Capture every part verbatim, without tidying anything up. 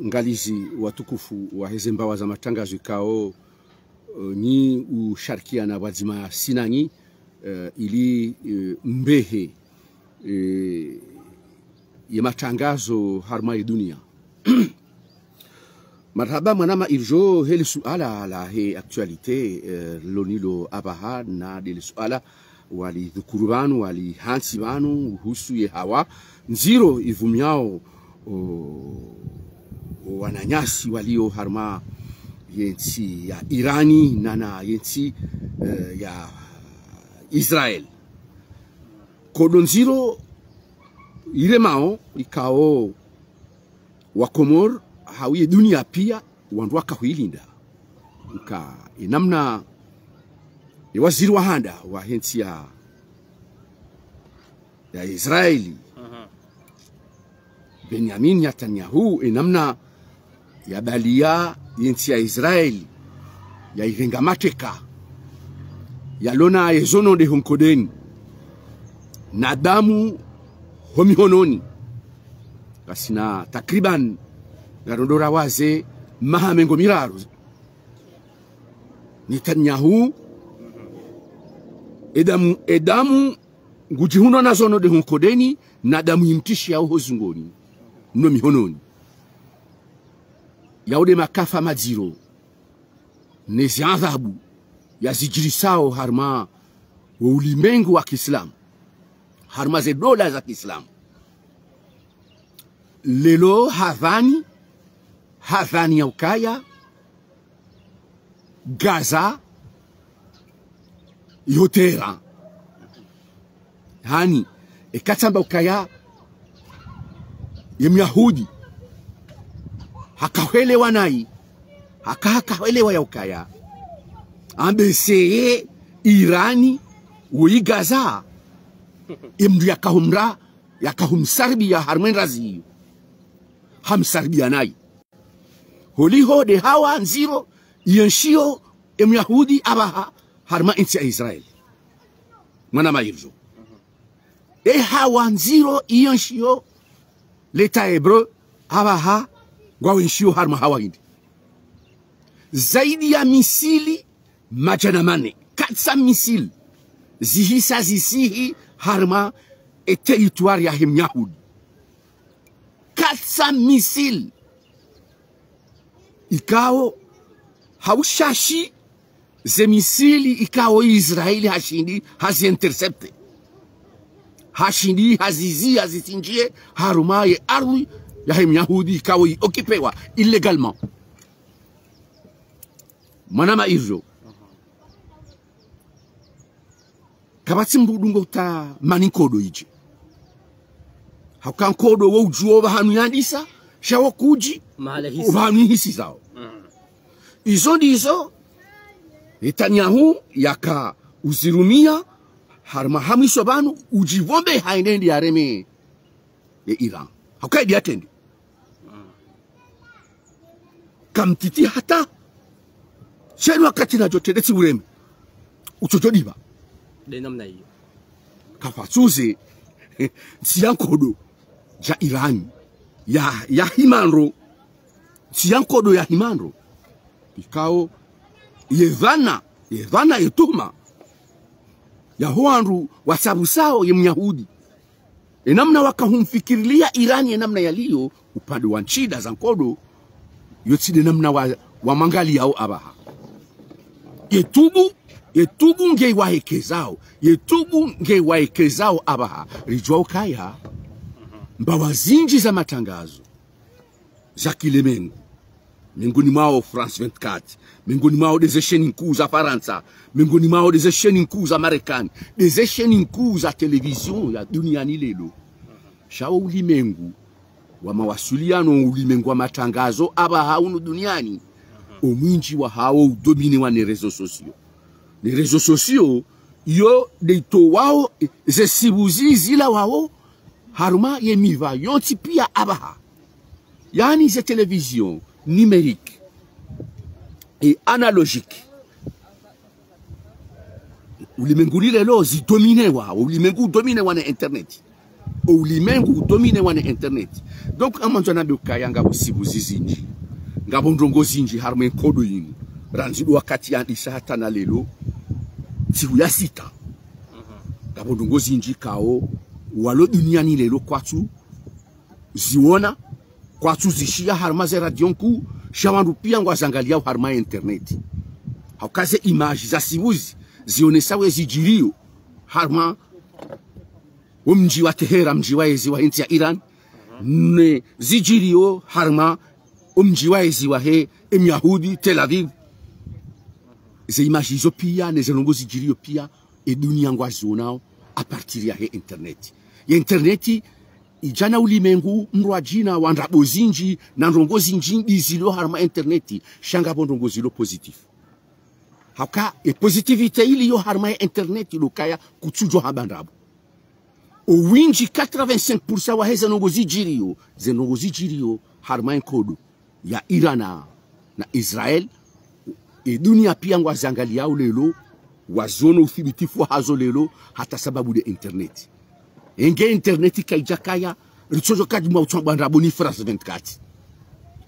Ngalizi watukufu wa heze mbawa za matangazo ikao, eh, nyi usharikiana pvwadzima sinanyi, eh, ili, eh, mbehe, eh, ye matangazo harumwa ye dunia. Marahaba mwanama Irjo, heli suala lahe actualité, eh, lonilo apvaha, na ndele suala walidhukuru pvanu, walihantsi pvanu, uhusu ye hawa ndziro ivumiao, o, o wananyasi walio harumwa yentsi ya Irani, na na yentsi, eh, ya Israel. Nkodo ndziro iremao ikao wa Komori, hau ye dunia pia, wandru waka huilinda. Uka, ye namna, ye waziri wa handa wa hentsi ya, ya Israeli, Benjamin Netanyahu, ye namna ya baliya yentsi ya Israeli, ya irenga mateka, ya lona ye zono nde honkodeni, na damu homihononi. Kasina takriban, ngarondora waze maha mengo miraru. Netanyahu, ye damu, ye damu ngudjihunwa na zono nde honkodeni, na damu yimtishiyao ho zungoni, no mihononi. Yao nde makafa madziro, ne zi adhabu yazidjirisao harumwa wo ulimengu wa kiislamu, harumwa ze dola za kiislamu. Leo hadhani, hadhani ya ukaya Gaza yo terrain. Hani, eka tsamba ukaya ye Myahudi haka hwelewa nayi, haka, haka hwelewa ya ukaya ambe seye Irani woyi Gaza, ye mndru yaka humra, yaka humsaribiya harumwa ye ndrazi iyo, hamsaribiya nayi. Holiho nde hawa ndziro yenshiyo ye Myahudi apvaha harumwa yentsi ya Israeli. Mwanama Irjo. Nde hawa ndziro yenshiyo l'État hébreu apvaha, ngwawenshiyo harumwa hawa hindri. Zaidi ya misili madjana mane, quatre cents missiles, zihisa zisihi harumwa ye territoire yahe Myahudi. Quatre cents missiles. Ikao, ha ushashi, ze misili ikao Israeli hashindi hazi intercepte. Hashindi haziziya zisindjiye harumwa ye ardhwi yahe Myahudi ikao yi occupewa illégalement. Mwanama Irjo. Kapvatsi mndru udungo utamani nkodo idje. Hauka nkodo wo udjuwa opvahanu yandisa, sha wo kudji, mahala ihisi, opvahanu ihisizao. Izo ndizo Netanyahu yaka uzirumiya, harumwa hamwiso pvanu, udjipvombe hayende ndi yareme ye Iran. Hauka yidi yatrende. Kamtiti hata. Shenu wakati nadjo trende tsi ureme. Utsodjo dipva. Nde namna iyo. Kapvatsuze. Ntsi ya nkodo. Dja Iran. Ya, ya hima ndro. Ntsi ya nkodo ya hima ndro. Ikao. Ye dhana. Ye dhana ye tuhuma. Yaho wandru wasabusao ye Myahudi. Ye namna waka humfikirilia Iran, ye namna yaliyo, upande wa ntsida za nkodo, yo tsi nde namna wa, wa mwangaliyao apvaha. Ye tubu, ye tubu nge wahekezao, ye tubu nge wahekezao apvaha. Ridjuwa ukaya, mbawa zindji za matangazo za kilemengu, mengoni mwawo France vingt-quatre, mengoni mwawo nde ze sheni nkuu za Farantsa, mengoni mwawo nde ze sheni nkuu za Marekani, nde ze sheni nkuu za television ya duniani leo. Sha wo ulimengu wa mawasiliano, ulimengu wa matangazo apvaha hunu duniani, omwindji wahawo udominewa ne réseaux sociaux. Ne réseaux sociaux, yo nde itowao, eh, ze sibuzi zilawao harumwa ye miva yontsi pia apvaha. Yaani ze télévision numérique et analogique. Ulimengu lilo zidominewa, ulimengu udominewa ne internet. Ulimengu udominewa ne internet. Donc, ngamwandzo nambe ukaya ngapvo sibuzi zindji, ngapvo ndrongoo zindji harumwa ye nkodo yinu, randzi ndo wakati yandisa hata na leo, ntsihu ya sita. Ngapvo ndrongoo zindji ikao walo duniani leo kwatsu ziona, kwatsu zishiya harumwa ze radio nkuu, sha wandru pia ngwazangaliyao harumwa internet. Hauka ze image za sibuzi zionesao ezidjiriyo harumwa wo mdji wa Teheran, mdji wa ezi wahe ntsi ya Iran, ne zidjiriyo harumwa wo mdji wa ezi wahe Myahudi, Tel Aviv. Ze image izo pia, ne ze ndrongoo zidjiriyo pia, e dunia ngwazionao à partir yahe internet. Ye internet idja na ulimengu mrwadjina wa ndrabo zindji, na ndrongoo zindji mbi zilio harumwa internet, sha ngapvo ndrongoo zilio positif. Hauka e positivité iliyo harumwa ye internet ndo ukaya kutsudjo hamba ndrabo. Owindji, quatre-vingt-cinq pour cent wahe ze ndrongoo zidjiriyo, ze ndrongoo zidjiriyo harumwa ye nkodo ya Iran na, na Israel, e dunia pia ngwazangaliyao leo, waziono uthibitifu wahazo leo, hata sababu nde internet. Enge internet kaidjakaya, ritsodjo kadjima utsambwa ndrabo ni France vingt-quatre.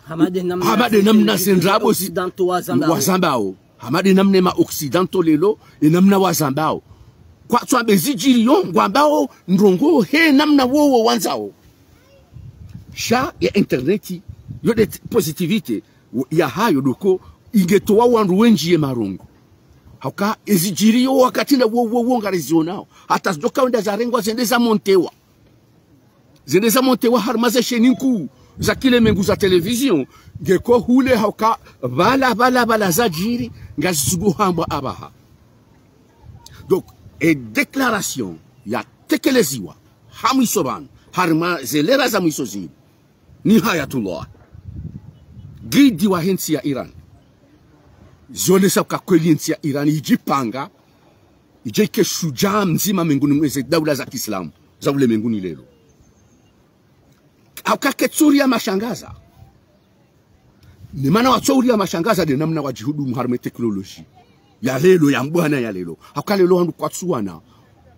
Hama nde namna, hama nde namna ze ndrabo zi-, occidentaux wazambao, wazambao. Hama nde namna ma occidentaux leo, e namna wazambao. Kwatsu wambe zidjiriyo, ngwambao ndrongoo he namna wowo wandzao. Sha ye internet, yo nde positivité, wo-, yahayo ndo uka ingetowa wandru wendji ye marongo. Hauka ezidjiriyo wakati nda wo, wo, wo ngarizionao. Hata zidjo kaenda zarengwa zende zamontewa. Zende zamontewa harumwa ze sheni nkuu za kilemengu za télévision. Ngeko hule hauka pvala, pvala, pvala zadjiri, ngazitsugo hambwa apvaha. Donc, e déclaration yatekeleziwa ha mwiso pvanu, harumwa ze lera za mwiso zinu, ni Ayatollah, guide wahe ntsi ya Iran, zionesa uka kweli ntsi ya Iran idjipanga, idje ike shujaa mdzima menguni mwa ze daula za kiislamu za ulemenguni leo. Hauka ketsuria mashangaza. Ne mana watsouria mashangaza nde namna wadjihudumu harumwa ye teknoloji ya leo, ya mbwana ya leo. Hauka leo wandru kwatsu wana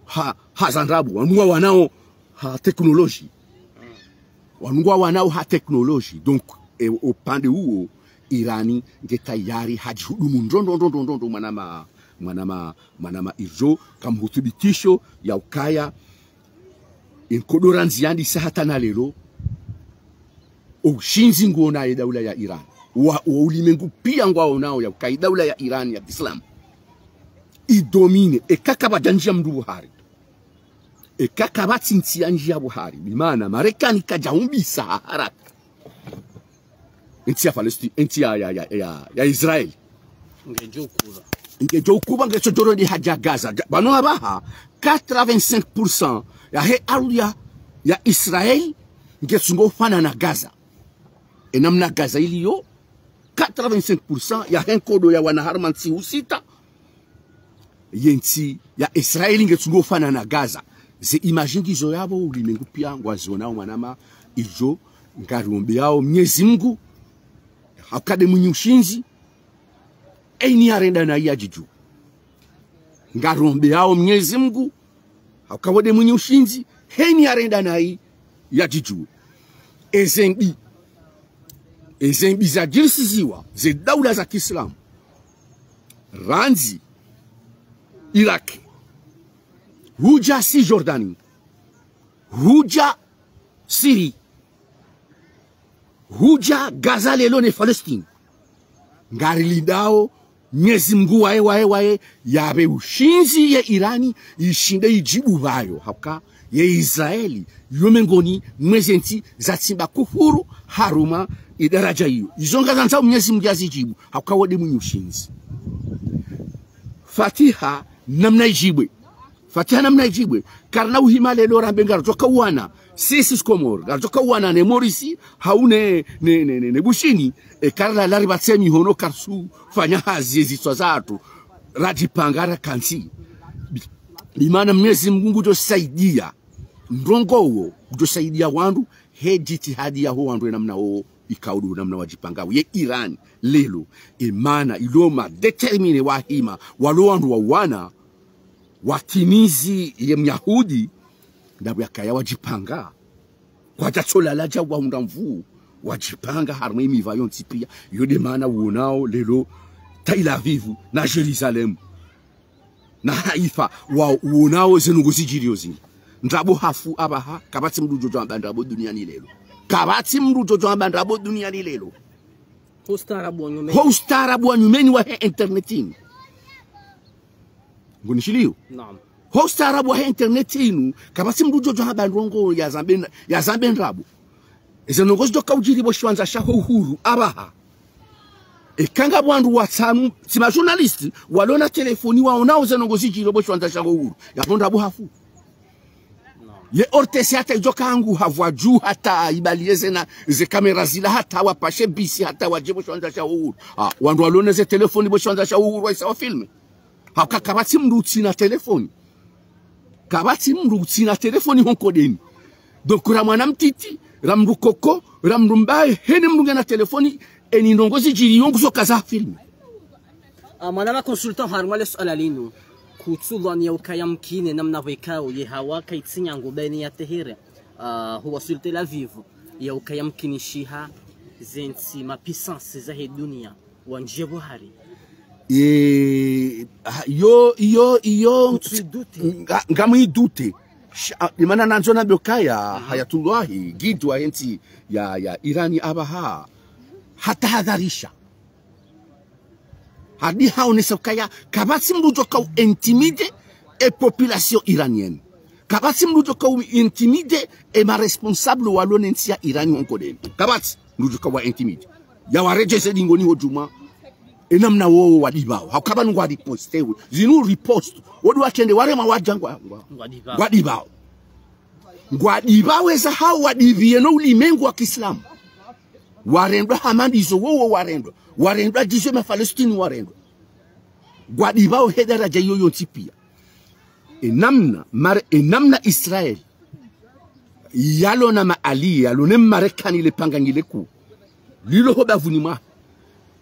ha, ha za ndrabo, wandru ngwawanao ha teknoloji. Wandru ngwawanao ha teknoloji. Donc, e, upande uwo, Irani nge tayari hadjihudumu ndro, ndro, ndro, ndro, ndro, ndro, mwanama, mwanama, mwanama Irjo, kamhuthibitisho ya ukaya, e nkodo randzi yandisa hata na leo, o ushindzi nguonao ye daula ya Iran. Wa, wa ulimengu pia ngwaonao ya ukaya daula ya Iran ya kiislamu idomine, eka kapvadja ndjia mndru buhari. Eka kapvatsi ntsi ya ndjia buhari, bimaana Marekani kadjaumbisa ha haraka ntsi ya Palestine, ntsi ya, ya, ya, ya, ya Israel. Ngedjo ukupva. Ngedjo ukupva, ngetsodjo rudi hadja Gaza. Ga-, pvanu apvaha, quatre-vingt-cinq pour cent yahe ardhwi ya, ya Israel, ngetsungo ufanana Gaza. E namna Gaza iliyo, quatre-vingt-cinq pour cent yahe nkodo yawana harumwa ntsihu sita, ye ntsi ya Israel ngetsungo ufanana Gaza. Ze image ngizo yapvo, ulimengu pia ngwazionao mwanama Irjo, ngariombeao Mnyezi Mngu, hauka nde mwinyi ushindzi, heni yarenda nayi yadjidjuwe. Ngarombeao Mnyezi Mngu, hauka wo nde mwinyi ushindzi, heni yarenda nayi yadjidjuwe. Eze mbi, eze mbi zadjirisiziwa ze daula za kiislamu, randzi Iraq, hudja Cisjordanie, hudja Syrie, hudja Gaza leo ne Palestine. Ngarilindao Mnyezi Mngu waye, waye, waye, yapve ushindzi ye Irani, ishinde idjibu pvayo. Hauka ye Israeli yo mengoni mwa ze ntsi zatsimba kufuru harumwa ye daraja iyo. Izo ngazandzao Mnyezi Mngu yazidjibu, hauka wo nde mwinyi ushindzi. Fatiha namna idjibwe. Fatiha namna idjibwe. Karina uhima leo rambe ngaridjo kauwana, sisi Komori, ngaridjo kauwana ne Morisi, hau ne, ne, ne, ne, ne Bushini, e karina lari pvatsemi hono karsu fanya hazi ezitswa zatru, radjipanga rakantsi. Bi-, bimaana Mnyezi Mngu ngudjo saidia ndrongoo, ngudjo saidia wandru, he djitihadi yaho wandru e namna wo ikao ndo namna wadjipangao. Ye Irani leo, e mana ilo ma déterminé wahima, walo wandru wawana, watimizi ye Myahudi, Ndapvo yakaya wadjipanga. Kwadjatsolala dja wahundra nvuu. Wadjipanga harumwa yemiva yontsi piya. Yo nde maana uonao leo Tel Aviv na Jérusalem na Haïfa, wa uonao ze ndrongoo zidjiriyo zinu. Ndrabo hafu apvaha, kapvatsi mndru udjo djo amba ndrabo duniani leo. Kapvatsi mndru udjo djo amba ndrabo duniani leo. Ho ustaarabu wa nyumeni. Ho ustaarabu wa nyumeni wahe internet inu. Ngonishiliyo? Naam. Ho ustaarabu wahe internet inu, kapvatsi mndru udjo djo amba ndrongoo ya zambe, ya zambe ndrabo. Eze ndrongoo zidjo kaudjiri pvo shiwandza shaho Uhuru, apvaha. Eka ngapvo wandru watsanu, tsi ma journaliste, walona telefoni waonao ze ndrongoo zidjiriyo pvo shiwandza shaho Uhuru. Yapvo ndrabo hafu. Ye ORTC hata idjo kangu hapvwa dju hata ibaliye zena ze kamera zila hata wapashe bisi hata wadje pvo shiwandza shaho Uhuru. Ah, wandru walona ze telefoni pvo shiwandza shaho Uhuru waisa wafilme. Hauka kapvatsi mndru utsina telefoni. Kapvatsi mndru utsina telefoni ho nkodeni. Donc ra mwana mtiti, ra mndru koko, ra mndru mbaye, hene mndru ngena telefoni, eni ndrongoo zidjiriyo nguzo kaza filme. Ah, mwana ma consultant harumwa le suala linu, kutsulwani ya ukaya mkine namna pvwekao ye hawa kaitsi nyangu baina ya Teheran, ah, huwaswili Tel Aviv, ya ukaya mkinishiha zentsi ma puissance zahe dunia wandjie pvo hari. Eh, ha, yo, yo, yo, kutsu doute. Nga, ngamwi doute. Sha, ah, imana nandzo nambe ukaya, Ayatullahi, guide wahe ntsi ya, ya Irani apvaha. Hatahadharisha. Hadi haonesa ukaya, kapvatsi mndru udjo kau intimider e population iranienne. Kapvatsi mndru udjo kau intimider e ma responsable walo ne ntsi ya Irani ho nkodeni. Kapvatsi mndru udjo kau wa intimider. Ya waredjeze dingoni ho djumwa. E namna wowo wadipvao. Hauka pvanu ngwa riposte wo. Zinu riposte. Wo ndo watrende warema wadja ngwa, ngwa, ngwa dipvao. Ngwa dipvao. Ngwa dipvao eza hao wadipviye no ulimengu wa kiislamu. Warendwa hama ndizo wowo warendwa. Warendwa ndizo ma Palestine warendwa. Ngwa dipvao he daraja iyo yontsi piya. E namna, mare, e namna Israel yalona ma alliés, yalona Marekani le panga ngile kuu. Lilo ho bavuni mwa.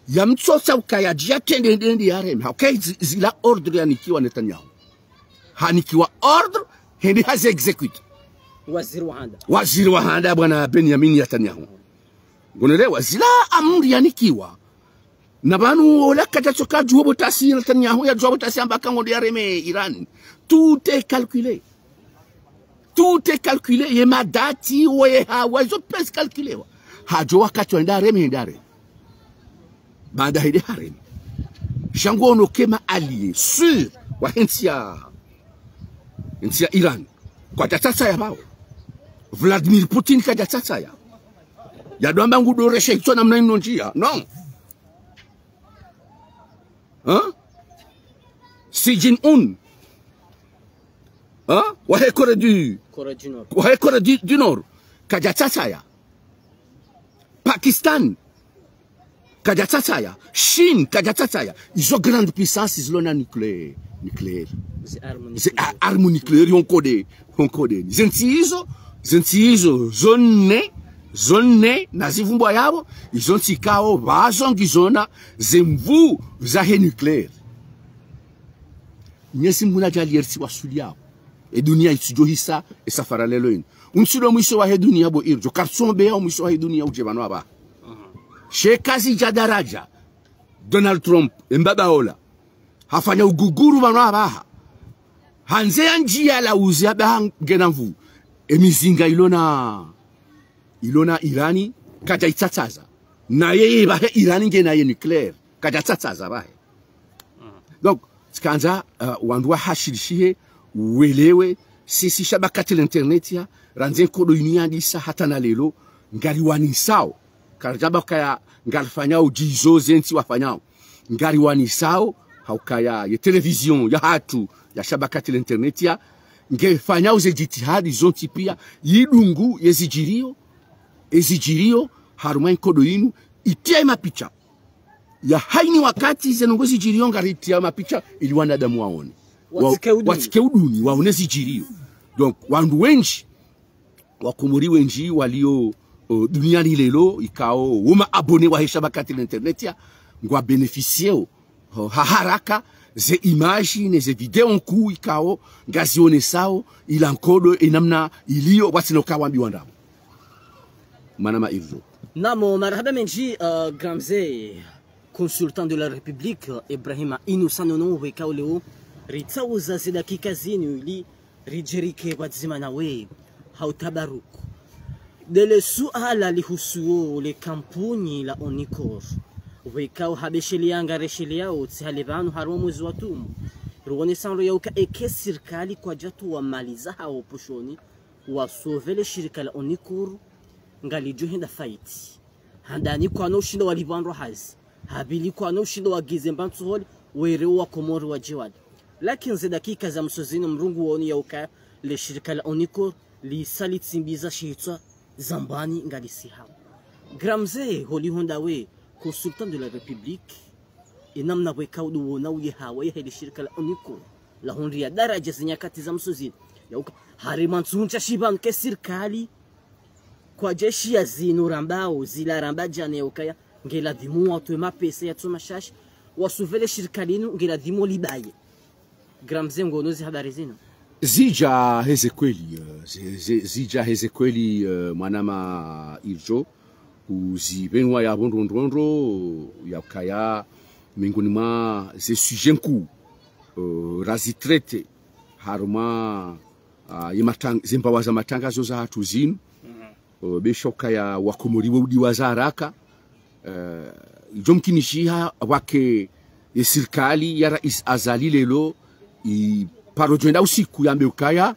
Yamtsosa ukaya djia trende ndende yareme. Hauka zi-, zila ordre yanikiwa Netanyahu. Hanikiwa ordre, hende hazi exécuter. Waziri wa handa. Waziri wa handa bwana Benjamin Netanyahu. Ngonelewa, zila amri yanikiwa. Na pvanu ola kadjatsoka djuwa pvo tasi Netanyahu yadjuwa pvo tasi amba ka ngondo yareme Iran. Tout est calculé. Tout est calculé. Ye madati, wo ye hawa, izo pia zi calculé wa. Hadjo wakati wa hende yareme, hende yareme. Baada hende hareme. Sha nguono ke ma alliés sûr wahe ntsi ya, ntsi ya Iran. Kwadjatsatsaya pvao. Vladimir Putin kadjatsatsaya. Yadjo amba ngudo reshe itso namna inu ndjia. Non. Hein? Xi Jinping. Hein? Wahe Corée du, Corée du Nord. Wahe Corée du, du Nord. Kadjatsatsaya. Pakistan. Kadjatsatsaya. Chine, kadjatsatsaya. Izo grandes puissances zilona nucléaire, nucléaire. Ze arme nucléaire. Ze a-, arme nucléaire, ho nkodeni, ho nkodeni. Zentsi izo, zentsi izo, zo nne, zo nne, na zivumbwa yapvo, izo ntsi ikao, pvazo ngizona, ze nvuu zahe nucléaire. Mwenyezi Mungu nadjaaliye ritsi wasuli yapvo. E dunia itsidjo hisa, e safara leo inu. Untsi ndo mwiso wahe dunia bo irdjo. Kartsombeya o mwiso wahe dunia udje pvanu apvaha. She kazidja daraja. Donald Trump, e mbaba ola. Hafanya uguguru pvanu apvaha. Handze ya ndjia la uzi apvaha ngena nvuu. E mizinga ilona, ilona Irani, kadja itsatsaza. Na yeye pvahe Irani ngena ye nucléaire. Kadja tsatsaza pvahe. Donc, tsikandza, euh, wandru wahashirishihe, welewe, sisi shabakati la internet ya, randzi nkodo inu yandisa hata na leo, ngariwanisao. Karidjamba ukaya ngarifanyao djizo zentsi wafanyao. Ngariwanisao, ha ukaya ye télévision yahatru ya shabakati la internet ya, ngefanyao ze djitihadi zontsi pia, yidungu ye zidjiriyo, e zidjiriyo, harumwa nkodo inu, itriye mapicha. Ya haini wakati ze ndrongoo zidjiriyo ngaritriya mapicha ili wanadamu waone. Wa-, watsike uduni. Watsike uduni, waone zidjiriyo. Donc, wandru wendji, wakomori wendji walio, o, duniani leo, ikao, wo ma abonnés wahe shabakati la internet ya, ngwa bénéficiéo ho, ha haraka, ze image ne ze video nkuu ikao ngazionesao ila nkodo enamna iliyo, watsina ukaya wambiwa ndrabo. Mwanama Irjo. Namo, marahaba mendji, euh, grand mze, consultant de la République, euh, Ibrahima Inoussa Nono, weka uleo, ritsauza ze dakika zinu ili ridjerike pvwadzima nawe, ha utabaruku. Ndele suala lihusuo le kampuni la Onicor. Weka uhabesheleya ngaresheleya otsi hale pvanu harumwa mwezi wa tumu. Ruonesa ndro yauka eka sirikali kwadjatowa mali zahao poshoni, wasauve le shirika la Onicor, ngalidjo henda faillite. Handani kwana ushinda walipvwa ndro hazi. Hapvili kwana ushinda wageze mbantsu holi, were wa Komori wadje wale. Lakini ze dakika za mwiso zinu mrungu woni yauka le shirika la Onicor lisa litsimbiza shitswa zambani ngalisihawo. Grand mze, holiho ndawe, consultant de la République, enamna weka udu wona uye hawa yahe le shirika la Onicor, lahundriya daraja ze nyakati za mwiso zinu. Yauka, harumwa ntsu ndja shipvanu ke sirikali, kwadjeshiya zinu rambao, zila ramba djana yaukaya, ngeladhimu watowe mapesa yatso mashashi, wasauve le shirika linu, ngeladhimu libaye. Grand mze, ngono ze habari zinu? Zidja heze kweli, euh, zi-, zi-, zidja heze kweli, euh, mwanama Irjo, uzipvenua yapvo ndrondrondro, yaukaya mengoni mwa ze sujet nkuu, euh, razitraite, harumwa, ah, ye matang-, ze mbawa za matangazo zahatru zinu, euh, be sha ukaya Wakomori we udiwaza haraka, euh, idjo mkinishiha wake ye sirikali ya Rais Azali leo, iparo djo enda usiku yambe ukaya,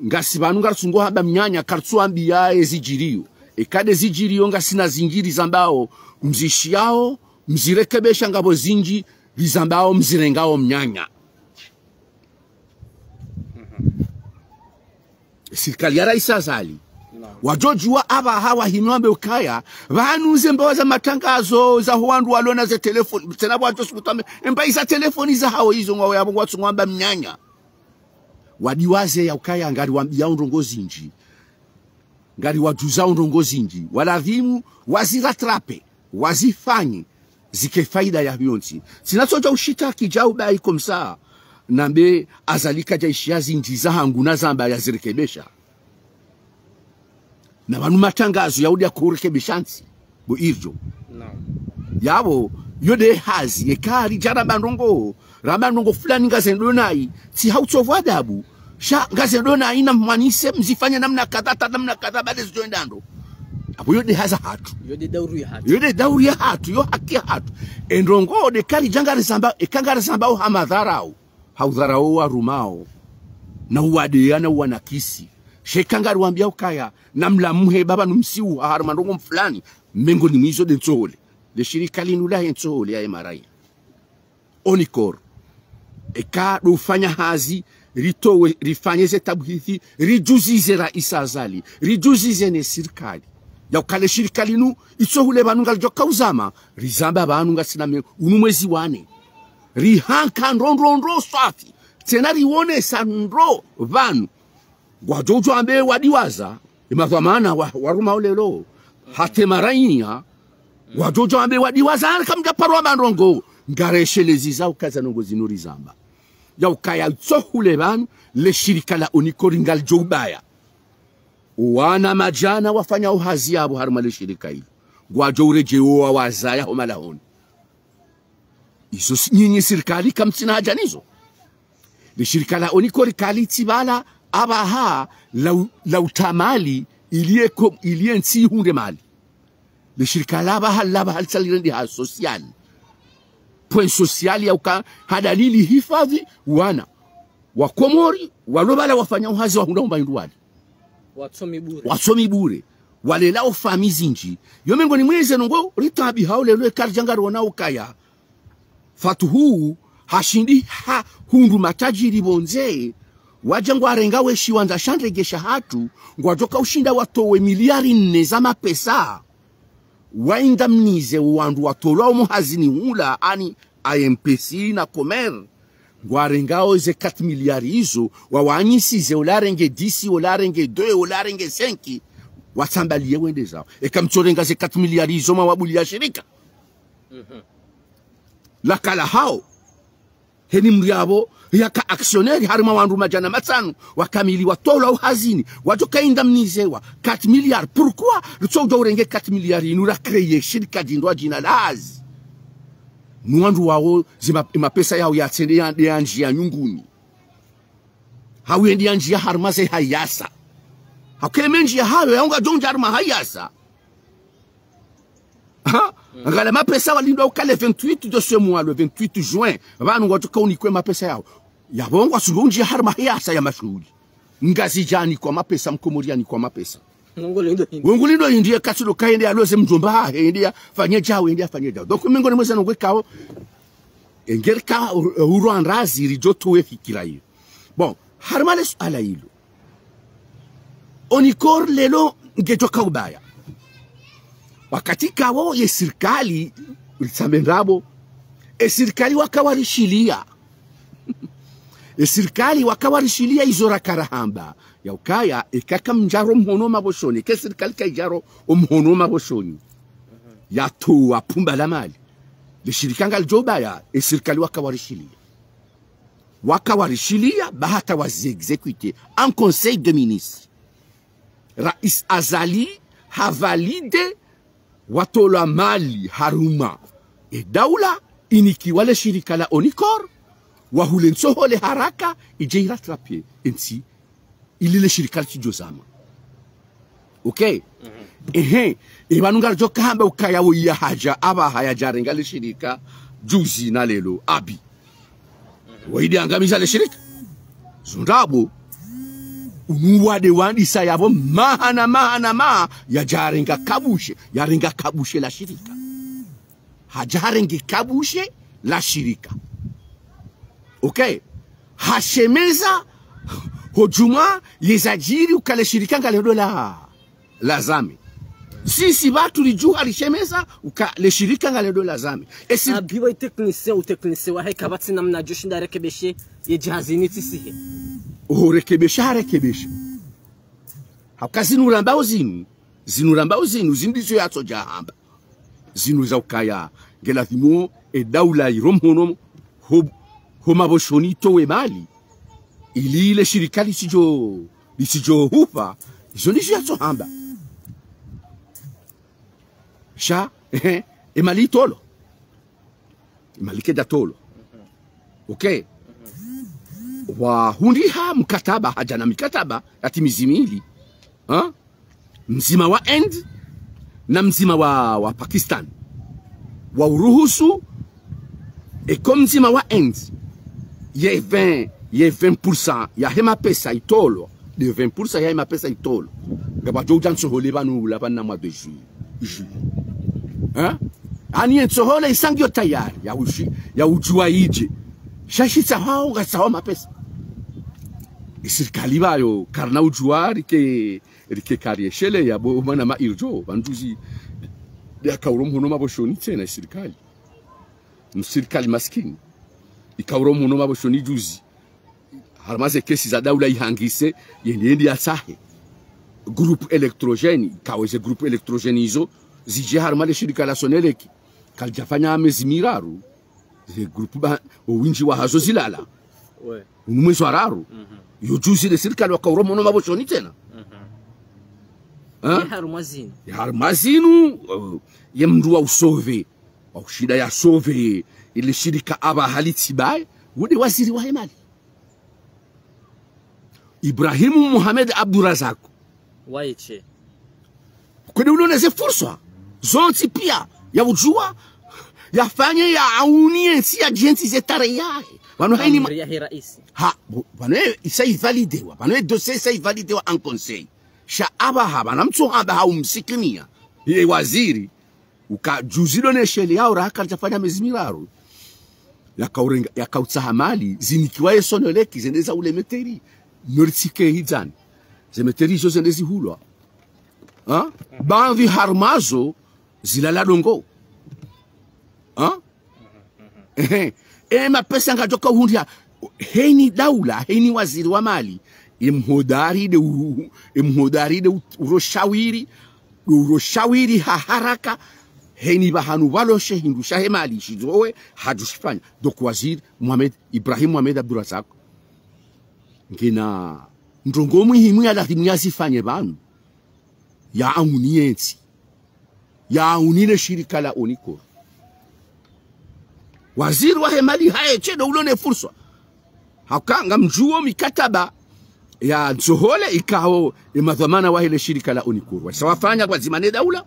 ngasi pvanu ngaritsungo hamba mnyanya, karitsuambiya ezidjiriyo. Eka nde zidjiriyo ngasina zindji rizambao mzishiyao, mzirekebesha ngapvo zindji rizambao mzirengao mnyanya. Sirikali ya Rais Azali. Naam. Wadjo djuwa apvaha wahimi wambe ukaya, pvanu ze mbawa za matangazo, zaho wandru walona ze telefoni, tsena pvwadjo subutu wambe, emba iza telefoni zahao izo ngwao yapvo ngwatsu ngwamba mnyanya. Wadiwaze yaukaya ngariwambiyao ndrongo zindji. Ngariwadjuzao ndrongo zindji. Waladhimu wazirattrape, wazifanye, zike faida ya pvyontsi. Tsina tso dja ushitaki djau bayi comme ça, nambe Azali kadja ishiya zindji zahangu nazamba yazirekebesha. Na pvanu matangazo yaudi yakorekebesha ntsi, bo Irjo. Naam. Yapvo, yo nde hazi, eka ridja ramba ndrongo, ramba ndrongo fulani ngazendo nayi, tsi ha utsovu adabu, sha ngazendo nayi namwanise, mzifanye namna kadha, ta namna kadha, bale zidjo enda ndro. Apvo yo nde hazi yahatru. Yo nde dauru yahatru. Yo nde dauru yahatru, yo haki yahatru. Endrongo nde karidja ngarizamba, eka ngarizambao ha madharau, ha udharau warumao, na uwadeya na uwanakisi. Sha eka ngariwambiyao ukaya, namlamuhe baba numsiu, harumwa ndrongo mfulani, mengoni mwa izo nde ntsohole. Le shirika linu lahe ntsohole ya M R I. Onicor. Eka ndo ufanya hazi, ritowe, rifanye ze tabuhithi, ridjuzize Rais Azali, ridjuzize ne sirikali. Yauka le shirika linu, itsohule pvanu ngalidjo kauzama, rizamba pvanu ngasina me, unu mwezi wa nne. Rihanka ndro ndro ndro swafi. Tsena riwonesa ndro pvanu. Ngwadjo udjo wambe wadiwaza, emadhwamana wa, warumao leo, hata emaraiya, ngwadjo udjo wambe wadiwaza, hana kamdja paro wamba ndrongo, ngareshelezi za ukaza ndrongo zinu rizamba. Yaukaya itsohule pvanu, le shirika la Onicor ngalidjo ubaya. Wana madjana wafanyao hazi yapvo harumwa le shirika ilo. Ngwadjo uredjei wo wawazaya ho malahoni. Izo si-, nyinyi sirikali kamtsina haja nizo. Le shirika la Onicor kalitsi pvala apvaha la u-, la utamali ili eko-, ili entsi ihundre mali. Le shirika la apvaha, la apvaha litsa lirende ha social. Point social yauka ha dalili hifadhi wana wa Komori, walo pvala wafanya uhazi wahundra umba hindru wali. Wasomi bure. Wasomi bure. Walelao famiyi zindji. Yo mengoni mwa ze ndrongo ritabihao leo eka ridja ngariona ukaya Fatuhu hashindi hahundru matajiri pvondze, wadja ngwarenga we shiwandza sha ndege shahatru, ngwadjoka ushinda watowe miliari nne za mapesa. Waindemniser wandru watolwa omo hazini hula, ani A M P C na Comer. Ngwarengao ze quatre milliards izo, wawanyisize, ola arenge dix, ola arenge deux, ola arenge cinq, watsambaliye wende zao. Eka mtsorenga ze quatre milliards izo, mwawabuliya shirika. Mhm. Lakala hawo. Heni mdru yapvo, yaka actionnaire, harumwa wandru madjana matsanu, wakamili watolwa uhazini, wadjo ka indemnisewa, quatre milliards. Pourquoi? Ritso udjo urenge quatre milliards, inu ra créer shirika djindru wa djina la hazi. Ni wandru wawo, zima, mapesa yawo yatsende ya, ya ndjiya nyunguni. Hawu yende ya ndjiya harumwa ze hayasa. Hakeme ndjiya hayo, yawo ngadjo ndja harumwa hayasa. Ha? Ngala mapesa walindwa uka le vingt-huit de ce mois, le vingt-huit juin. Pvanu ngwadjo ka unikwe mapesa yawo. Yapvo ngwasundo ndjiya harumwa hayasa ya mashuhuli. Ngazidja nikwa mapesa, mkomori yanikwa mapesa. Ngolindo hindi. Ngolindo hindi, ye katsi ndo ka yende yaloze mdjomba hahe, yende yafanye djawo, yende yafanye djawo. Donc, mengoni mweza nongwe kawo, engeri ka ur-, urwa ndrazi ridjo towe fikira iyo. Bon, harumwa le suala ilo. Onicor lelo ngedjo ka ubaya. Wakati kawo ye sirikali, ulitsambe ndrabo, e sirikali waka warishiliya. E sirikali waka warishiliya izo raka rahamba. Ya ukaya, eka kamdjaro mhono mapvoshoni, ke sirikali kayidjaro omhono mapvoshoni. Yatowa pumba la mali. Le shirika ngalidjo ubaya, e sirikali waka warishiliya. Waka warishiliya, ba hata wazi exécuter en conseil de ministres. Rais Azali ha valider watolwa mali harumwa e daula inikiwa le shirika la Onicor, wahule ntsohole haraka, idje irattraper entsi, ili le shirika litsidjo zama. Ok? Ehe, e pvanu ngaridjo ka hamba ukaya wo ya hadja, apvaha yadja renga le shirika, juzi na lelo, abi. Wayidi angamiza le shirika. Zo ndrabo. Unu wade wandisa yapvo maha na maha na maha, yadja renga kabushe, yarenga kabushe la shirika. Hadja harenge kabushe la shirika. Ok? Hashemeza, ho djumwa, yezadjiri uka le shirika ngalendo la, lazame. Sisi pvatsu lidjuha rishemeza, uka le shirika ngalendo lazame. Esi- Abi wa technicien, u technicien wahe kapvatsi namna djo shinda rekebeshe, ye djahazi ini tsisihe. Oho rekebesha, harekebesha. Hauka zinu rambao zinu, zinu rambao zinu, zinu ndizo yatso dja hamba. Zinu za ukaya, nge lazimu e daula iro mhono ho, ho mapvoshoni itowe mali. Ili le shirika litsidjo, litsidjo hufa, izo ndizo yatso hamba. Sha, ehe, e mali itolwa. E mali kayidja tolwa. Ok. Wahundriha mkataba, hadja na mikataba, ya tsi mezi mili. Ha? Mdzima wa Inde, na mdzima wa, wa Pakistan. Wa uruhusu, eka mdzima wa Inde, ye vingt, ye vingt pour cent yahe mapesa itolwa, de vingt pour cent yahe mapesa itolwa. Ngapvadjo udja ntsohole pvanu ula pvanu na mois de juillet. Juillet. Hein? Ani ye ntsohole isa ngiyo tayari, ya ushi, ya udjuwa idje. Sha shitsaho, ngatsaho mapesa. E sirikali pvayo, karina udjuwa rike, rike kari eshele yapvo mana ma irdjo, pvandruzi, yakauro mhono mapvoshoni tsena e sirikali. Msirikali maskini. Ikauro mhono mapvoshoni juzi. Harumwa ze kesi za daula ihangise, yende yende yatsahe groupe électrogène, ikawo ze groupe électrogène izo, zidje harumwa le shirika la Sonelec, kalidjafanya mezi miraru, ze groupe ba, owindji wahazo zilala. Ouais. Unu mwezi wa raru. Yo juzi le sirikali wakauro mhono mapvoshoni tsena. Hein? Ye harumwa zinu. Ye harumwa zinu, uh, ye mndru wa usauver. Wa ushinda ya sauver, ile shirika apvaha litsibaye, wude waziri wahe mali. Ibrahim Mohamed Abdourazak. Waye she. Kwede ulone ze fursa zontsi pia, ya udjuwa, yafanye, ya auni yentsi, ya djentsi ze tarehi yahe. Pvanu hayini ma- Amri yahe raisi. Ha, bo-, pvanu ye, isa ivalidewa, pvanu ye dossier isa ivalidewa en conseil. Sha apvaha, pvanu mtsohamba ha umsikiniya, ye waziri, uka juzi ndo ne shele yawo raha kalidjafanya mezi miraru. Yakaurenga, yakautsaha mali, zinikiwa ye Sonelec, zende za ule meteri. Nori tsike hidzani. Ze meteri izo zende zihulwa. Ha? Baadhwi harumwazo, zilala dongo. Ha? Ehe. E mapesa ngadjoka uhundriha. Heni daula, heni waziri wa mali. E mhodari de u-, e mhodari de u-, uro shawiri. Uro shawiri ha haraka. Heni pvahanu pvalo she hindru shahe mali shizowe hadjo shifanya. Donc waziri Mohamed, Ibrahim Mohamed Abdourazak, ngena ndrongoo muhimu ya lazimu yazifanye pvanu. Ya auni yentsi. Ya auni le shirika la Onicor. Waziri wahe mali haye she ndo ulo ne fursa. Hauka ngamdjuo mikataba ya ntsohole ikao ye madhwamana wahe le shirika la Onicor waisa wafanya pvwadzima ne daula.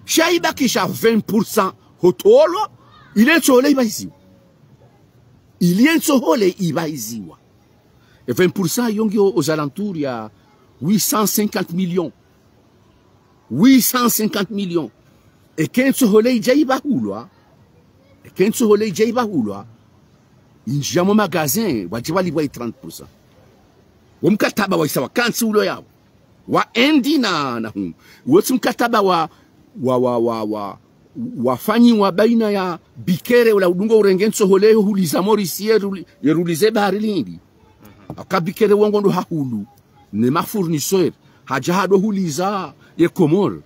Sha ibakisha vingt pour cent hotolwa, ile ntsohole ipvahiziwa. Ile ntsohole ipvahiziwa. E vingt pour cent iyo ngiyo aux alentours ya huit cent cinquante millions. Huit cent cinquante millions. Eka ntsohole idja ipvahulwa. Eka ntsohole idja ipvahulwa, indjia mo magasin, wadje walipvwa i trente pour cent. Wo mkataba waisa wakantsi ulo yapvo. Wa endi na, na hunu. Wo tsi mkataba wa, wa, wa, wa, wa, wafanyiwa baina ya Bikere ula udungo urenge ntsohole yo huliza Maurice ye ruli-, ye rulize bahari l'Hindi. Aka Bikere wo ngo ndo hahulu ne ma fournisseurs, hadja hado huliza ye Comores.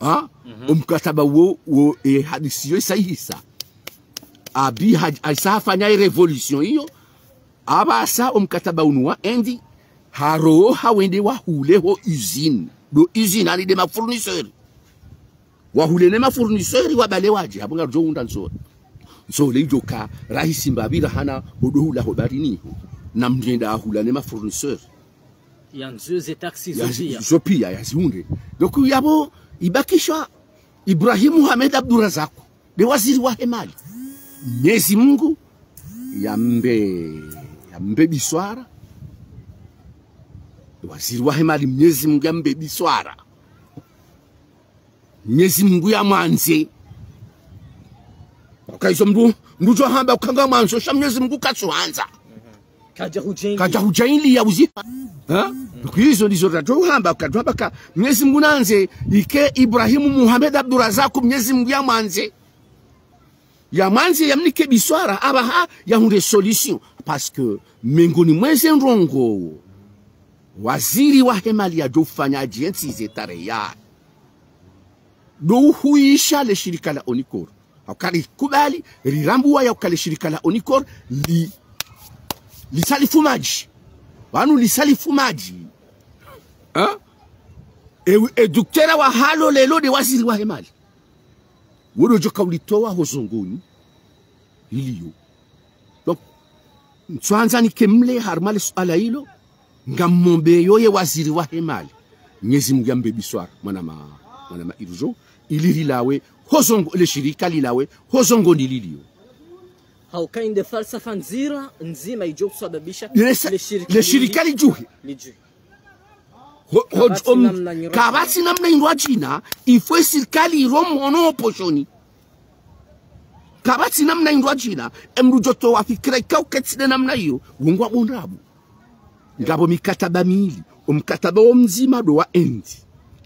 Ha? O mkataba wo, wo, e, hadisi yo isa ihisa. Abi ha-, haisa hafanya e révolution iyo. Apvasa o mkataba unu wa endi, haroha wende wahule ho usine. Ndo usine ani nde ma fournisseurs. Wahule ne ma fournisseurs wabale wadje, apvo ngarudjo unda ntsohole. Ntsohole idjo ka rahisi mbapvi rahana hodo hula ho baharini ho. Na mndru yende ahula ne ma fournisseurs. Yandzo ze taxes zo pia. Zo pia yazihundre. Donc yapvo ibakisha Ibrahim Mohamed Abdourazak, nde waziri wahe mali. Mnyezi Mungu yambe, yambe biswara. Waziri wahe mali, Mnyezi Mungu yambe biswara. Mnyezi Mungu yamwandze. Hauka izo mndru, mndru udjo hamba uka ngamwandzo, sha Mnyezi Mungu katsuhandza. Kadja hudjaili. Kadja hudjaili ya uzifa. Ha? Donc izo ndizo radjo hamba, kadjo hamba ka Mnyezi Mungu nandze, ike Ibrahim Mohamed Abdourazak, Mnyezi Mungu yamwandze. Yamwandze yamnike biswara, apvaha yahundre solution. Parce que mengoni mweze ndrongoo waziri wahe mali yadjo ufanya adjientsize tarehi ya ndo uhuisha le shirika la Onicor. Hauka rikubali, rirambua ya uka le shirika la Onicor li, lisa lifumadji. Pvanu lisa lifumadji. Ha? E, e duktera wahalo lelo nde waziri wahe mali. Wo ndo djo ka ulitowa ho zongoni lilio. Donc, ntsuandza nike mle harumwa le suala ilo, ngammombeyo ye waziri wahe mali. Mnyezi Mungu yambe biswara, mwana ma, mwana ma irjo, ili lilawe ho zongo, le shirika lilawe ho zongoni lilio. Hauka inde falsafa ndzira ndzima idjo kusababisha le sa-, le shirika le shirika li-, lidjuhe. Lidjuhe. Ho-, ho-, kapvatsi om-, namna nyiro kapvatsi namna indru adjina, il faut e sirikali iro mhono oposhoni. Kapvatsi namna indru adjina, e mndru udjo towa fikira ikao ketsi nde namna iyo, wo ngwa bondrabu. Ngapvo mikataba mili, o mkataba wo mdzima ndo wa endi.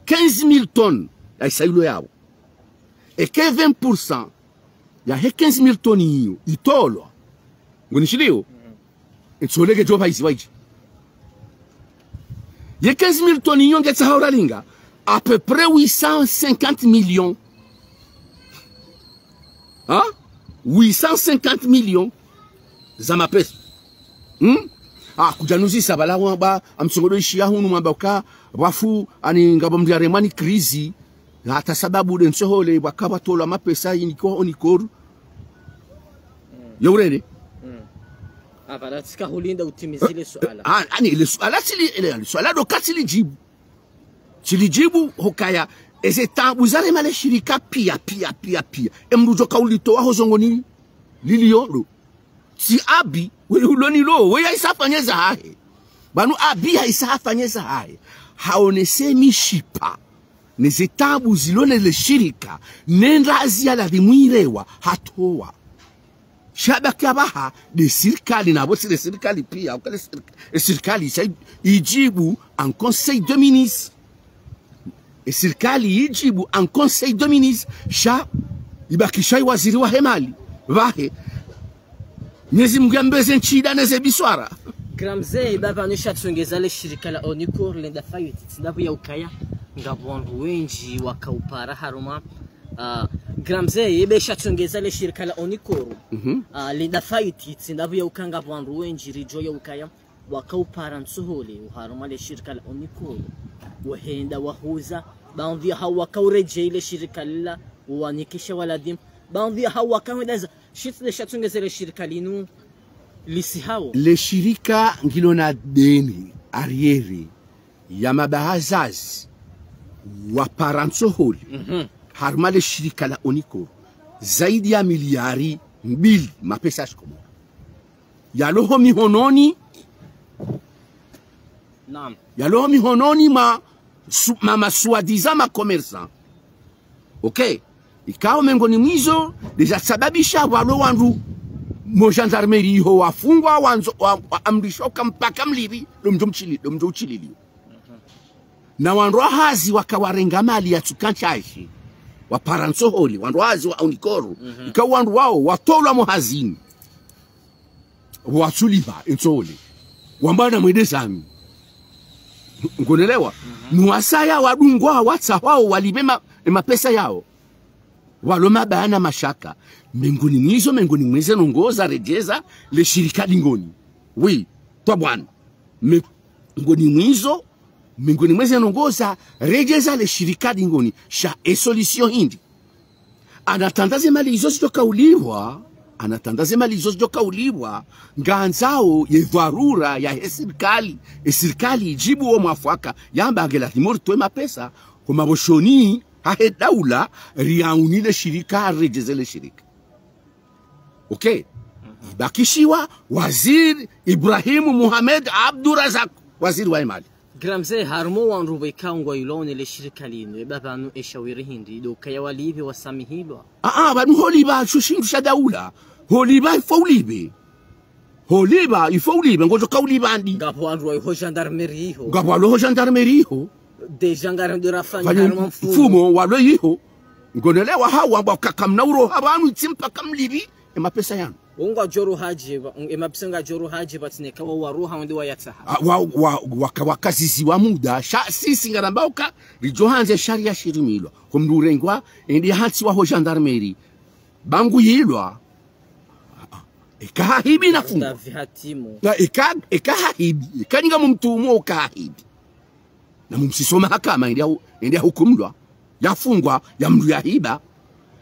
Quinze mille tonnes, yaisa ilo yapvo. Eke vingt pour cent yahe quinze mille tonnes iyo itolwa. Ngonishiliyo? Ntsohole ngedjo pvahiziwa idje. Ye quinze mille tonnes iyo ngetsaho ralinga à peu près huit cent cinquante millions. Ha? Huit cent cinquante millions za mapesa. Hmm? Ah, kudjanuzisa pvala wamba, amsongodo ishiya hunu mwamba uka, pvwafu, ani ngapvo mndru yaremwa ni crise, hata sababu nde ntsohole, pvwaka pvwatolwa mapesa, inikwa Onicor. Yo urende? Apvala tsika hulinda utimizi le suala. Ah, ani le suala tsili, le, le suala ndo ka tsilidjibu. Tsilidjibu hukaya, eze taabu zarema le shirika pia, pia, pia, pia. E mndru udjo ka ulitowa ho zongoni lilio ndo. Tsi Abi, we ulo nilo, we yaisa hafanye zahahe. Pvanu Abi haisa hafanye zahahe. Haonese mishipa neze taabu zilo ne le shirika, ne ndrazi ya lazimu irewa, hatowa. Sha pvwaka apvaha, nde sirikali, na pvo tsi nde sirikali pia, uka le sirikali, e sirikali, sa idjibu en conseil de ministres. E sirikali idjibu en conseil de ministres, sha ibakisha i waziri wahe mali, pvahe. Mnyezi Mungu yambe ze ntsida neze biswara. Kramze, ibapvanu sha tsongeza le shirika la Onicor, lenda fayuti, tsi ndapvo ya ukaya, ngapvo wandru wendji waka upara harumwa, Ah, Gramze, yebe shatsongeza le shirika la Onicor. Mhm. Ah, linda faiti, tsi ndapvo ya ukaya ngapvo wandru wendji ridjo ya ukaya, waka upara ntsohole, oharumwa le shirika la Onicor. Wahenda wahuza, baadhwi ya hawo waka uredjei le shirika lila, wanikisha waladhimu. Baadhwi ya hawo waka hwenda za, shitsi le shatsongeza le shirika linu, lisi hawo. Le shirika ngilo na deni, arriéré, ya mabahazazi wapara ntsohole. Mhm. Harumwa le shirika la Onicor. Zaidi ya miliari mbili mapesa ya shikomori. Yalo ho mihononi. Naam. Yalo ho mihononi ma, su, ma, ma soi-disant ma commerçant. Ok. Ikao mengoni mwa izo, ndeza sababisha walo wandru mo gendarmerie iho wafungwa, wandzo, wa, wa amrisho ka mpaka mlipvi, ndo mdjo mshili, ndo mdjo ushililiwa. Na wandru wa hazi waka warenga mali ya tsuka ntsashi, wapara ntsohole, wandru wa hazi wa Onicor. Mhm. Ikao wandru wao, watolwa mo hazini. Watsulipva, entsohole. Wamba namwende zanyu. Ngonelewa? Mhm. Nuwasaya wadungwa, watsahwao, walipve ma, e mapesa yao. Walo mabaya na mashaka. Mengoni mwa izo, mengoni mwa eze ndrongoo za redjeza le shirika dingoni. Oui, twa bwana. Mengoni mwa izo, mengoni mwa eze ndrongoo za redjeza le shirika dingoni. Sha e solution hindri. En attendant ze mali izo zidjoka ulipvwa, en attendant ze mali izo zidjoka ulipvwa, ngandzao ye dharura yahe sirikali, e sirikali idjibu wo mwafaka, yamba nge ladhimu ritowe mapesa, ho maboshoni, hahe daula, riauni le shirika, redjeze le shirika. Ok. Ibakishiwa, Waziri Ibrahim Mohamed Abdourazak, waziri wa mali. Gramze, harumwa wandru weka ngwailwao ne le shirika linu, eba pvanu e shawiri hindri, ndo ukaya walipve wasamihilwa. Ah, ah, pvanu holipva, sho shindru sha daula. Holipva, ifo ulipve. Holipva, ifo ulipve, ngodjoka ulipva ndi. Ngapvo wandru wa iho gendarmerie iho. Ngapvo walo ho gendarmerie iho. Déjà ngari ndo rafanya. Pvanu harumwa mfumo. Mfumo, walo iho. Ngonelewa hawo, wamba kaka mna uroha pvanu, itsi mpaka mlipvi, e mapesa yanu. Wo ngwadjo roha dje pva, e mapesa ngayidjo roha dje pvatsina eka wo waroha wende wayatsaha. Ah, wa, wa, waka, wakaziziwa muda, sha, sisi ngarambao ka, ridjo handza e sharia shirimilwa. Ko mndru urengwa, ende hantsiwa ho gendarmerie. Ba nguyilwa. Ah, ah. Eka hahibi na fungwa. Ndavi hatimu. Na eka, eka hahibi, eka ninga mumtuhumu uka hahibi. Na mumshiso mahakama, ende ya hu-, ende yahukumlwa, yafungwa, ya mndru yahiba.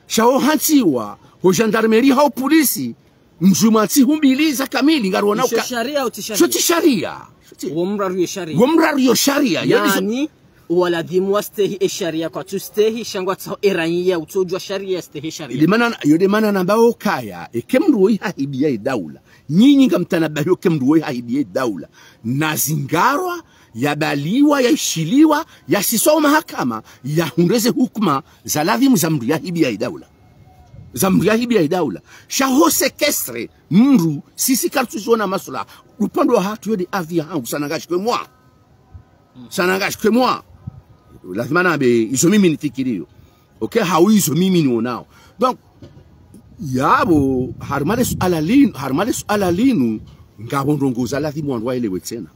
Sha wo hantsiwa, ho gendarmerie hau polisi, mdjuma ntsihu mbili za kamili, ngarona uka. Isho sharia au tsi sharia? Sho tsi sharia. Sho tsi. Wo mraru yo sharia. Wo mraru yo sharia. Yo ndizo. Yaani, waladhimu wastehi e sharia kwatsu stehi, sha ngwatsaho e raiya utsodjuwa sharia yastehi sharia. Yo nde mana, yo nde mana nambao kaya, eke mndru woyi hahibiya e daula. Nyinyi ngamtanabahi eke mndru woyi hahibiya e daula. Na zingarwa, yabaliwa, yaishiliwa, yasiswa o mahakama, yahundre ze hukuma za ladhimu za mndru yahibiya e daula. Za mndru yahibiya e daula. Sha ho séquestrer mndru, sisi kartsu ziona maslaha. Upande wahatru yo nde avis yahangu, ça n'engage que moi. Ça n'engage que moi. Lazima nambe, izo mimi nifikiriyo. Ok, hau izo mimi nionao. Donc, yapvo, harumwa le suala linu, harumwa le suala linu, ngapvo ndrongoo za ladhimu wandru waelewe tsena.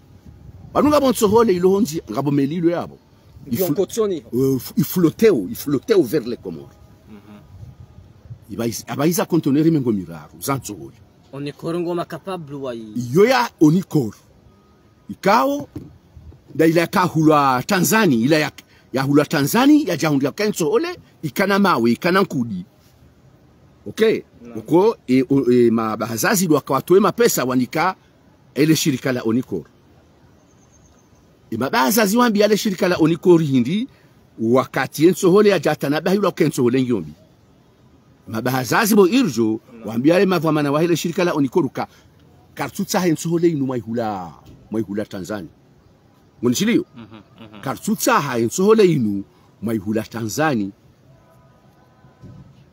Pvanu ngapvo ntsohole ilo hondzi, ngapvo meli ilo yapvo. Ifu-, euh, ifu-, ifloteo, ifloteo vers les Comores. Mhm. Iba iz-, aba iza conteneur mengo miraru, za ntsohole. Onicor ngoma capable wa i- Iyo ya Onicor. Ikao, nda ila yakahulwa Tanzani, ila ya, yahulwa Tanzani, yadja hundra ke ntsohole, ikana mawe, ikana nkudi. Ok? Naam. Uko, e, o, e, mabahazazi ndo waka watowe mapesa wanika ele shirika la Onicor. E mabahazazi wambiya le shirika la Onicor hindri, wakati ye ntsohole yadja tanabahilwa ke ntsohole ngiyo mbi. Mabahazazi bo irdjo, wambiya le madhwamana wahe le shirika la Onicor uka, kartsutsaha e ntsohole inu mwaihula, mwaihula Tanzani. Ngonishiliyo? Mhm, mhm. Kartsutsaha e ntsohole inu mwaihula Tanzani.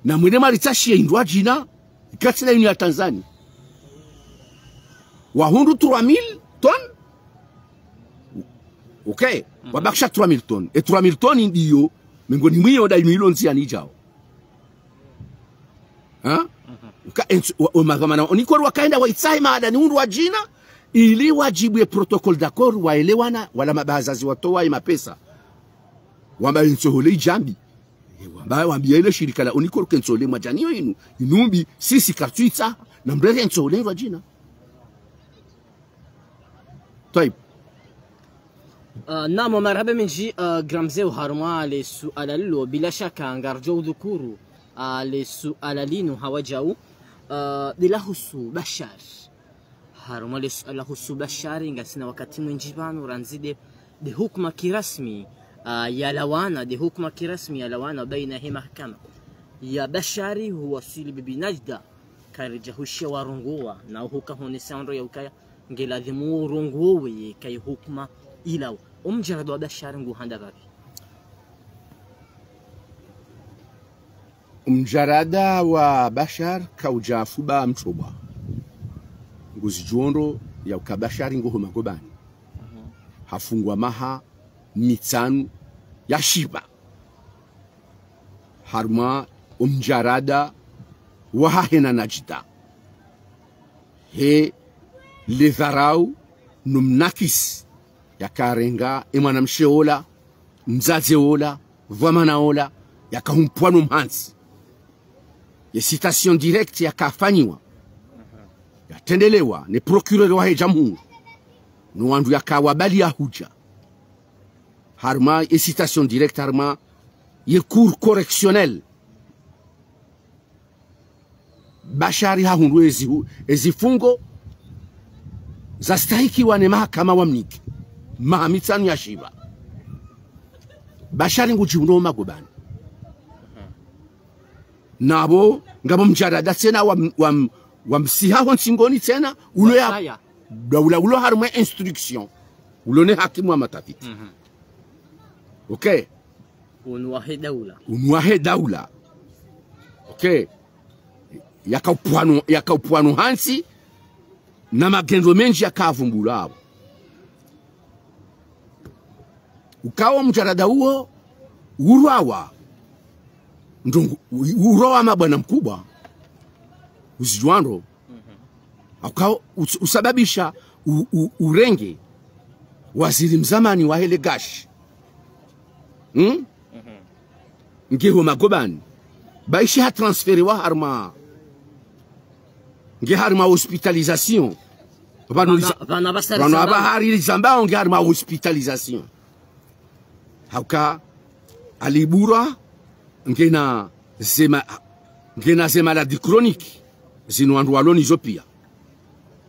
Na mwende mwaritsashiya indru adjina, ikatsina inu ya Tanzani. Wahundru trois mille tonnes. Ok? Mhm. Wabakisha trois mille tonnes. E trois mille tonnes ndiyo, mengoni mwiyo nda inu ilo ndziyani idjao. Ha? Mhm. Uka entsu-, wa, wa madhwamana, Onicor wakaenda waitsahe maadani hundru wadjina, ili wadjibu ye protocole d'accord, waelewana, wala mabahazazi watowa ye mapesa. Wamba e ntsohole idja mbi. Ewa, ba wambia ile shirika la ONICOR ke ntsole mwadjaniyo inu. Inu mbi, sisi kartsuitsaha, na mrere ntsole mwadjina. Twayib. Ah, naam, marahaba mendji, ah, Gramzeo harumwa le suala lilo, bila shaka ngaridjo udhukuru, ah, le suala linu hawadjau, ah, de lahusu Bashar. Harumwa le suala lahusu Bashar, ngasina wakati mwendji pvanu randzi de, de hukuma kirasmi, ah, yalawana, de hukuma kirasmi yalawana baina he mahakama ya Bashar huwaswili Bibi Najda. Karidja hushiya warongowa, na uhuka honesa ondro ya ukaya, nge ladhimu urongowe ye kayi hukuma ilawa. Omdjarada wa Bashar ngu handa pvapvi? Omdjarada wa Bashar kaudja fuba mtobwa. Nguzidjuo ondro ya uka Bashar ngoho magobani. Hafungwa maha mitsanu ya shiba. Harumwa omdjarada wahahe na Najda. He le dharau no mnakisi yakarenga e mwanamshe ola, mdzadze ola, dhwamana ola, yakahumpvwa no mhantsi. Ye citation directe yakafanyiwa, yatrendelewa ne procureur wahe jamhuri, no wandru yakawabali ya hudja. Harumwa ye citation directe, harumwa ye cour correctionnelle. Bashar hahundru ezi hu-, ezifungo zastahikiwa ne mahakama wamnike. Maha mitsanu ya shiba. Bashar ngudjihundro magobani. Napvo, ngapvo mdjarada tsena wa m-, wa m-, wa msiha ho ntsingoni tsena, ulo ya, daula ulo harumwa instruction. Ulo ne hakimu wa matafiti. Ok. Unu wahe daula. Unu wahe daula. Ok. Yakaupvwanu, yakaupvwanu hantsi, na magendo mendji yakavumbulwa apvo. Ukao mdjarada uwo, urwawa. Ndrongo, u-, urwawa mabwana mkubwa. Uzidjuwa ondro. Ukao us-, usababisha u-, u-, urenge waziri mzamani wahe le gashi. Hmm? Ngeho magobani. Baishe hatransferewa harumwa. Nge harumwa hospitalisation. Pvanu liza-, pvanu apvaha hari lizambao nge harumwa hospitalisation. Hauka aliburwa ngena zema-, ngena ze maladies chroniques. Zinu wandru walo nizo pia.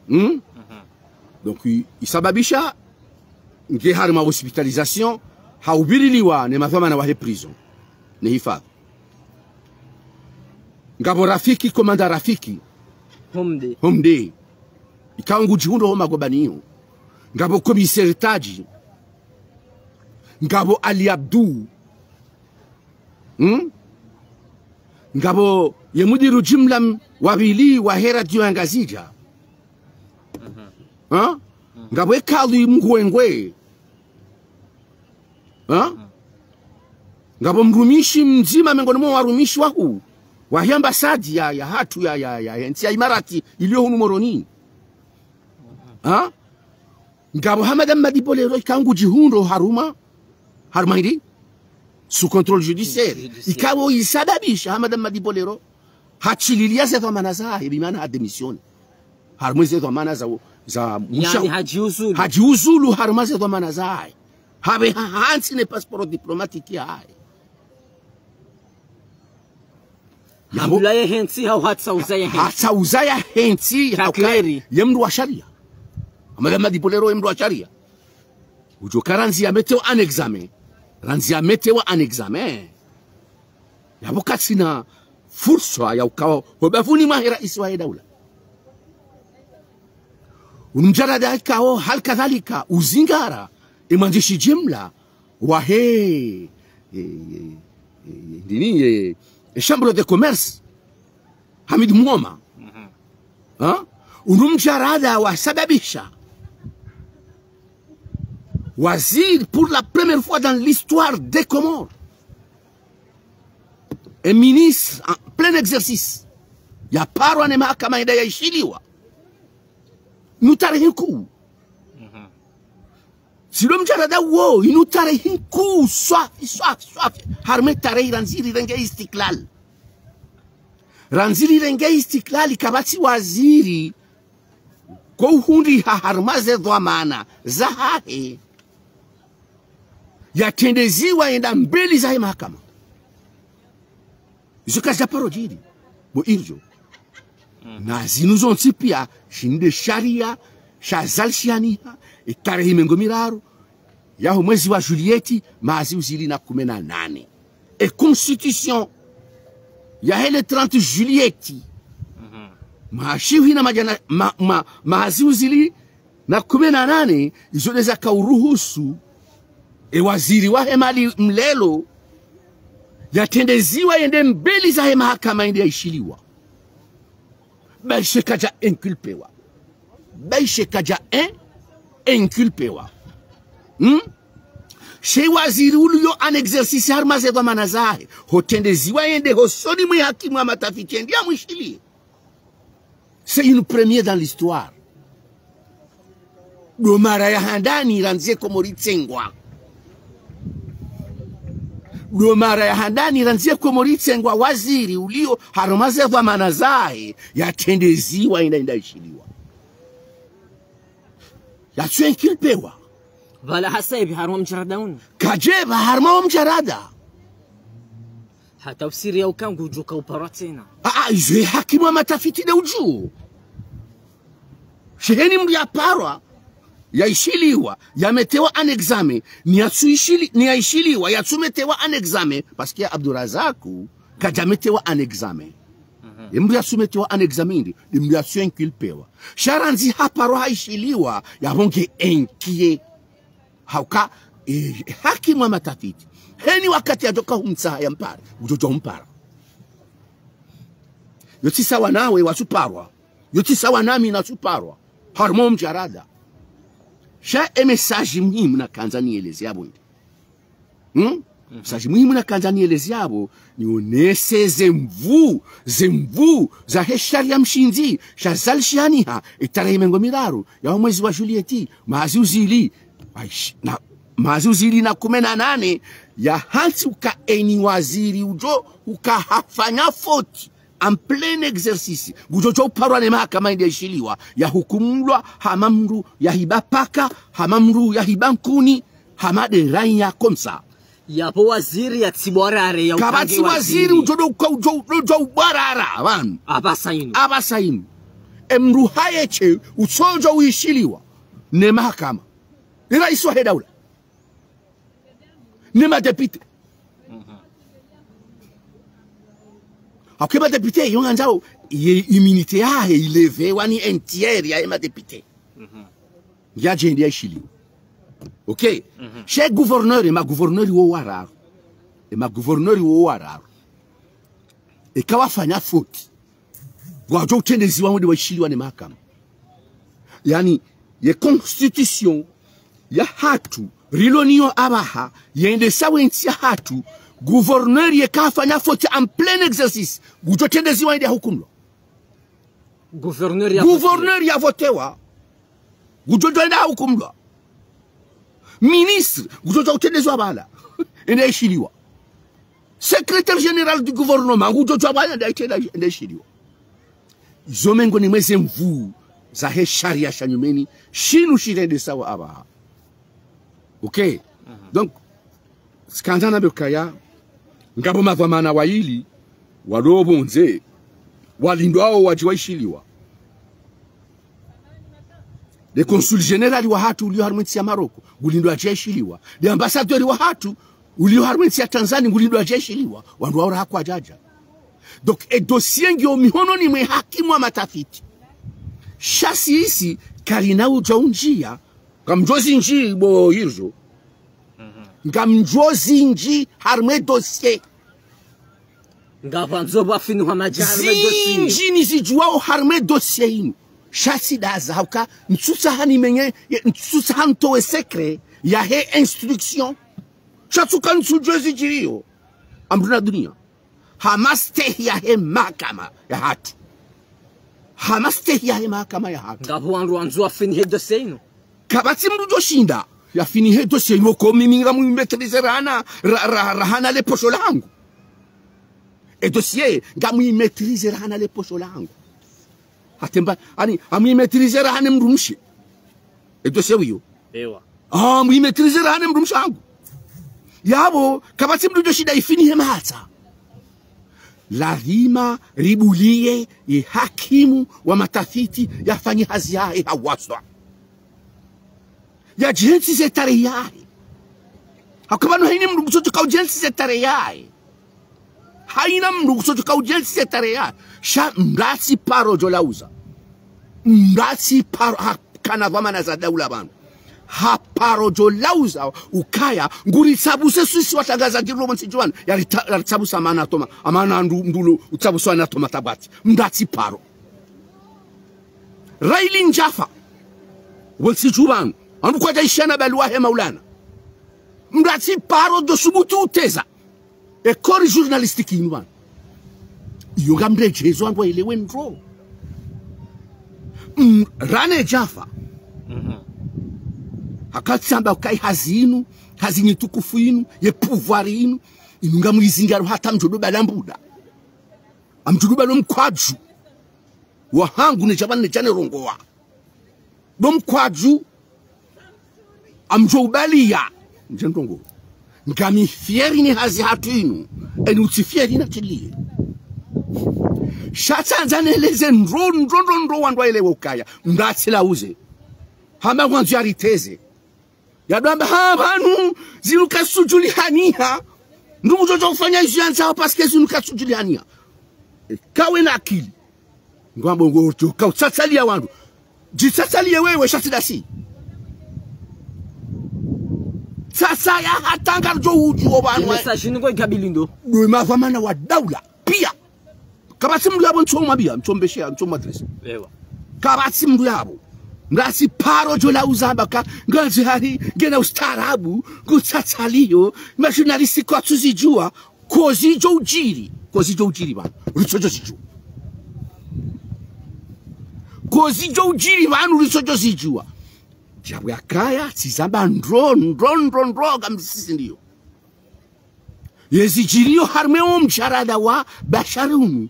Hmm? Donc, i-, isababisha nge harumwa hospitalisation, haupviriliwa ne madhwamana wahe prison. Ne hifadhwi. Ngapvo Rafiki, commandant Rafiki. Homde. Homde. Ikao ngudjihundro ho magobani iyo. Ngapvo commissaire Tadji. Ngapvo Ali Abdou. Hmm? Ngapvo ye mudiru jimla m-, wa pvili wahe radio ya Ngazidja. Ha? Ngapvo e kadhwi Mngwengwe. Ha? Ngapvo mrumishi mdzima mengoni mwa warumishi wahu. Wahe ambassade ya, ya hatru ya, ya, ya, ya ntsi ya Imarati ilio hunu Moroni. Ha? Ngapvo Hamada Mmadi Bolero ikao ngudjihundro harumwa, harumwa hindri? Sous contrôle judiciaire. Judiciaire. Ikao isababisha Hamada Mmadi Bolero hatshililia ze dhwamana zahe, bimaana ha démissionner. Harumwa ze dhwamana za, za musha-, hadjiuzulu. Hadjiuzulu harumwa ze dhwamana zahe. Hapve ha-, hantsi ne passeport diplomatique yahe. Yapvo. Habula ye hentsi, hau hatsauza ye hentsi. Hatsauza ye hentsi, hauka ye mndru wa sharia. Hamada Mmadi Bolero ye mndru wa sharia. Udjo ka randzi ya mettre en examen. Randzi ya mettre en examen. Yapvo katsina fursa ya ukao ho bavuni mwahe raisi wahe daula. Unu mdjarada ikao hali kadhalika uzingara e mwandzishi jimla wahe, e, e, e, ndini, e, e, Chambre de Commerce, Hamid Mwoma. Ha? Unu mdjarada wasababisha waziri, pour la première fois dans l'histoire des Comores, un ministre en plein exercice, yaparwa ne mahakama yende yaishiliwa. Inu tarehi nkuu. Tsi ndo mjarada wo, inu tarehi nkuu swafi, swafi, swafi. Harumwa tarehi randzi rirenge istiklal. Randzi rirenge istiklal kapvatsi waziri ko uhundriha harumwa ze dhwamana zahahe yatrendeziwa yende mbeli zahe mahakama. Izo kazidja paro djiri. Bo irjo. Na zinu zontsi pia, shinde sharia, shazalishihaniha, etarehi mengo miraru, yaho mwezi wa juillet, maha zihwi zili na kume na nane. E constitution, yahe le trente juillet, maha shihwi na madjana, ma, ma, maha zihwi zili na kume na nane, izo ndeza kauruhusu, e waziri wahe mali mlelo, yatrendeziwa yende mbeli zahe mahakama yende yaishiliwa. Baishe kadja inculpewa. Baishe kadja in-, inculpewa. Hmm? She waziri uliyo en exercice harumwa ze dhwamana zahe. Hotrendeziwa yende hosoni mwe hakimu wa matafiti yende yamwishiliye. C'est une première dans l'histoire. Ndo mara ya handani randzi ye Komori itsengwa. Ndo mara ya handani randzi ye Komori itsengwa waziri uliyo harumwa ze dhwamana zahe yatrendeziwa yende yende yaishiliwa. Yatsu inculpewa. Pvala hasa ipvi harumwa mjarada unu. Kadjepva harumwa wo mjarada. Hata usiri ya uka ngudjo ka uparwa tsena. Ah, ah, izo ye hakimu wa matafiti nde udjuo. Sheheni mndru yaparwa, yaishiliwa, yametewa en examen, ni yatsu ishili-, ni yaishiliwa, yatsu metewa en examen, parce que Abdurazaku, kadja metewa en examen. Ye mndru yatsu metewa en examen ndi, ndi mndru yatsu inculpewa. Sha randzi haparwa haishiliwa, yapvo nge inquiet. Hauka, eh, hakimu wa matafiti. Heni wakati yadjoka humtsaha yampare, udjodjo humpara. Yo tsi sawa nawe watsuparwa. Yo tsi sawa nami natsuparwa. Harumwa wo mjarada. Sha e message muhimu nakandza nieleze yapvo ndi. Hmm? Message muhimu nakandza nieleze yapvo, nionese ze nvuu, ze nvuu zahe sharia mshindzi, shazalishihaniha, etarehi mengo miraru, yaho mwezi wa juillet, maha zihwi zili, aish, na, maha zihwi zili na kume na nane, yahantsi uka eni waziri udjo, uka hafanya foti, en plein exercice, ngudjo djo uparwa ne mahakama yende yaishiliwa, yahukumlwa, hama mndru yahiba paka, hama mndru yahiba nkuni, hama nde raiya comme ça. Yapvo waziri yatsi bwarare ya upange waziri. Kapvatsi waziri udjo djo uka udjo, udjo, udjo ubwarara, pvanu. Apvasa inu. Apvasa inu. E mndru haye she, utsodjo uishiliwa ne mahakama. Ni raisi wahe daula. Ne madepite. Hauka e madepite, yo ngandzao, ye immunité yahe ilevewa ni un tiers yahe madepite. Yadje yende yaishiliwa. Ok? She gouverneur, e magouverneur wo wararu. E magouverneur wo wararu. Eka wafanya foti, ngwadjo utrendeziwa wende waishiliwa ne mahakama. Yaani, ye constitution yahatru, rilo nayo apvaha, yendesao entsi yahatru, gouverneur yeka hafanya foti en plein exercice, ngudjo utrendeziwa yende yahukumlwa. Gouverneur ya, gouverneur yavotewa. Ngudjo djo enda hukumlwa. Ministre, ngudjo djo utrendezwa pvala. Ende yaishiliwa. Secrétaire général du gouvernement, ngudjo djo pvala, ende yaishiliwa. Izo mengoni mwa ze nvuu zahe sharia sha nyumeni, shinu shirendesao apvaha. Ok? Donc, tsikandza nambe ukaya, ngapvo madhwamana wayili, walo pvondze, walindwao wadje waishiliwa. Le consul général wahatru ulio harumwa entsi ya Maroc, ngulindwao yadje yaishiliwa. Le ambassadeur wahatru ulio harumwa entsi ya Tanzanie, ngulindwao yadje yaishiliwa. Wandru wao raha kwadjadja. Donc, e dossier ngiyo mihononi mwe hakimu wa matafiti. Sha sisi, karina udjo undjia, ngamdjo zindji bo irjo. Ngamdjo zindji harumwa e dossier. Ngapvandzo pvwafinuha madja harumwa e dossier. Zindji nizidjuwao harumwa e dossier inu. Sha tsi ndaza hauka, ntsutsaha nimenye, ye, ntsutsaha ntowe secret yahe instruction. Sha tsuka ntsudjuwa zidjiriyo. Amdru na dunia. Ha mastehi yahe mahakama yahatru. Ha mastehi yahe mahakama yahatru. Ngapvo wandru wandzo wafinihe dossier inu. Kapvatsi mndru djo shinda. Yafinihe dossier, iwo ko mimi ngamwimaîtrisé rahana, ra-, ra-, rahana le posho langu. E dossier, ngamwimaîtrisé rahana le posho langu. Hatemba, ani, ngamwimaîtrisé rahana mdrumshe. E dossier wiyo. Ewa. Ah, ngamwimaîtrisé rahana mdrumshe wangu. Yapvo, kapvatsi mdru djoshinda yifinihe mahatsa. Lazima ribuliye ye hakimu wa matafiti yafanye hazi yahe ha waswa. Yadjihentsi ze tarehi yahe. Haka pvanu hayina mdru ngutsodjo kaudjihentsi ze tarehi yahe. Hayina mdru ngutsodjo kaudjihentsi ze tarehi yahe. Sha mdru tsi paro djo lauza. Mdru tsi paro, ha, kana dhwamana za daula pvanu. Ha paro djo lauza, ukaya, nguri tsabuse sisi watrangazadji ro pvontsi djuwani, yaritsa-, yaritsabusa mana toma, amana ndu-, ndulu, utsabuswa na toma tabwati. Mdru tsi paro. Raili ndjafa. Pvontsi dju pvanu. Wandru kwadja ishana baluwa he maulana. Mdru tsi paro djo subutu uteza. E corps journalistique yinu pvanu. Iyo ngamredjezo wandru waelewe ndro. Mm, rane djafa. Mhm. Haka tsamba ukayi hazi yinu, hazi nyitukufu yinu, ye pouvoir yinu, yinu ngamwizingaro hata mdjo do bala mbuda. Amdjo do bala mkwadju. Wahangu ne djapvani ne djane rongowa. Do mkwadju, amdjo ubaliya. Ndje ndrongo. Ngami fier ni hazi hatru yinu. Eni utsi fier na tiliye. Sha tsandza neleze ndro, ndro, ndro, ndro wandru waelewe ukaya. Mdru tsi lauze. Hama ngwandzo yariteze. Yadwamba ha pvanu, zinu kazitsudjulihaniha. Ndru ngutsodjo ufanya izo yandzao parce que zinu kazitsudjulihaniha. E, kawe na akili. Ngwambo ngotso, kautsatsaliya wandru. Djitsatsaliye wewe sha tsi dasi. Tsatsa ya hata ngaridjo udjuwa pvanu. Ye message ni kwa ikabili ndo. Ndo madhwamana wa daula. Piya. Kapvatsi mdru yapvo ntso mwambiya, ntso mbesheya, ntso mwadresse. Ewa. Kapvatsi mdru yapvo. Mdru tsi paro djo lauza amba ka, ngandzi hari, ngena ustaarabu, ngutsatsaliyo, ma journaliste kwatsuzidjuwa, Kozi djo udjiri, kozi djo udjiri pvanu, ritsodjo zidjuwa. Kozi djo udjiri pvanu, ritsodjo zidjuwa. Djabu yakaya, tsizamba ndro, ndro, ndro, ndro, kamsisi ndiyo. Yezidjiriyo harimwa wo mdjarada wa Bashari unu.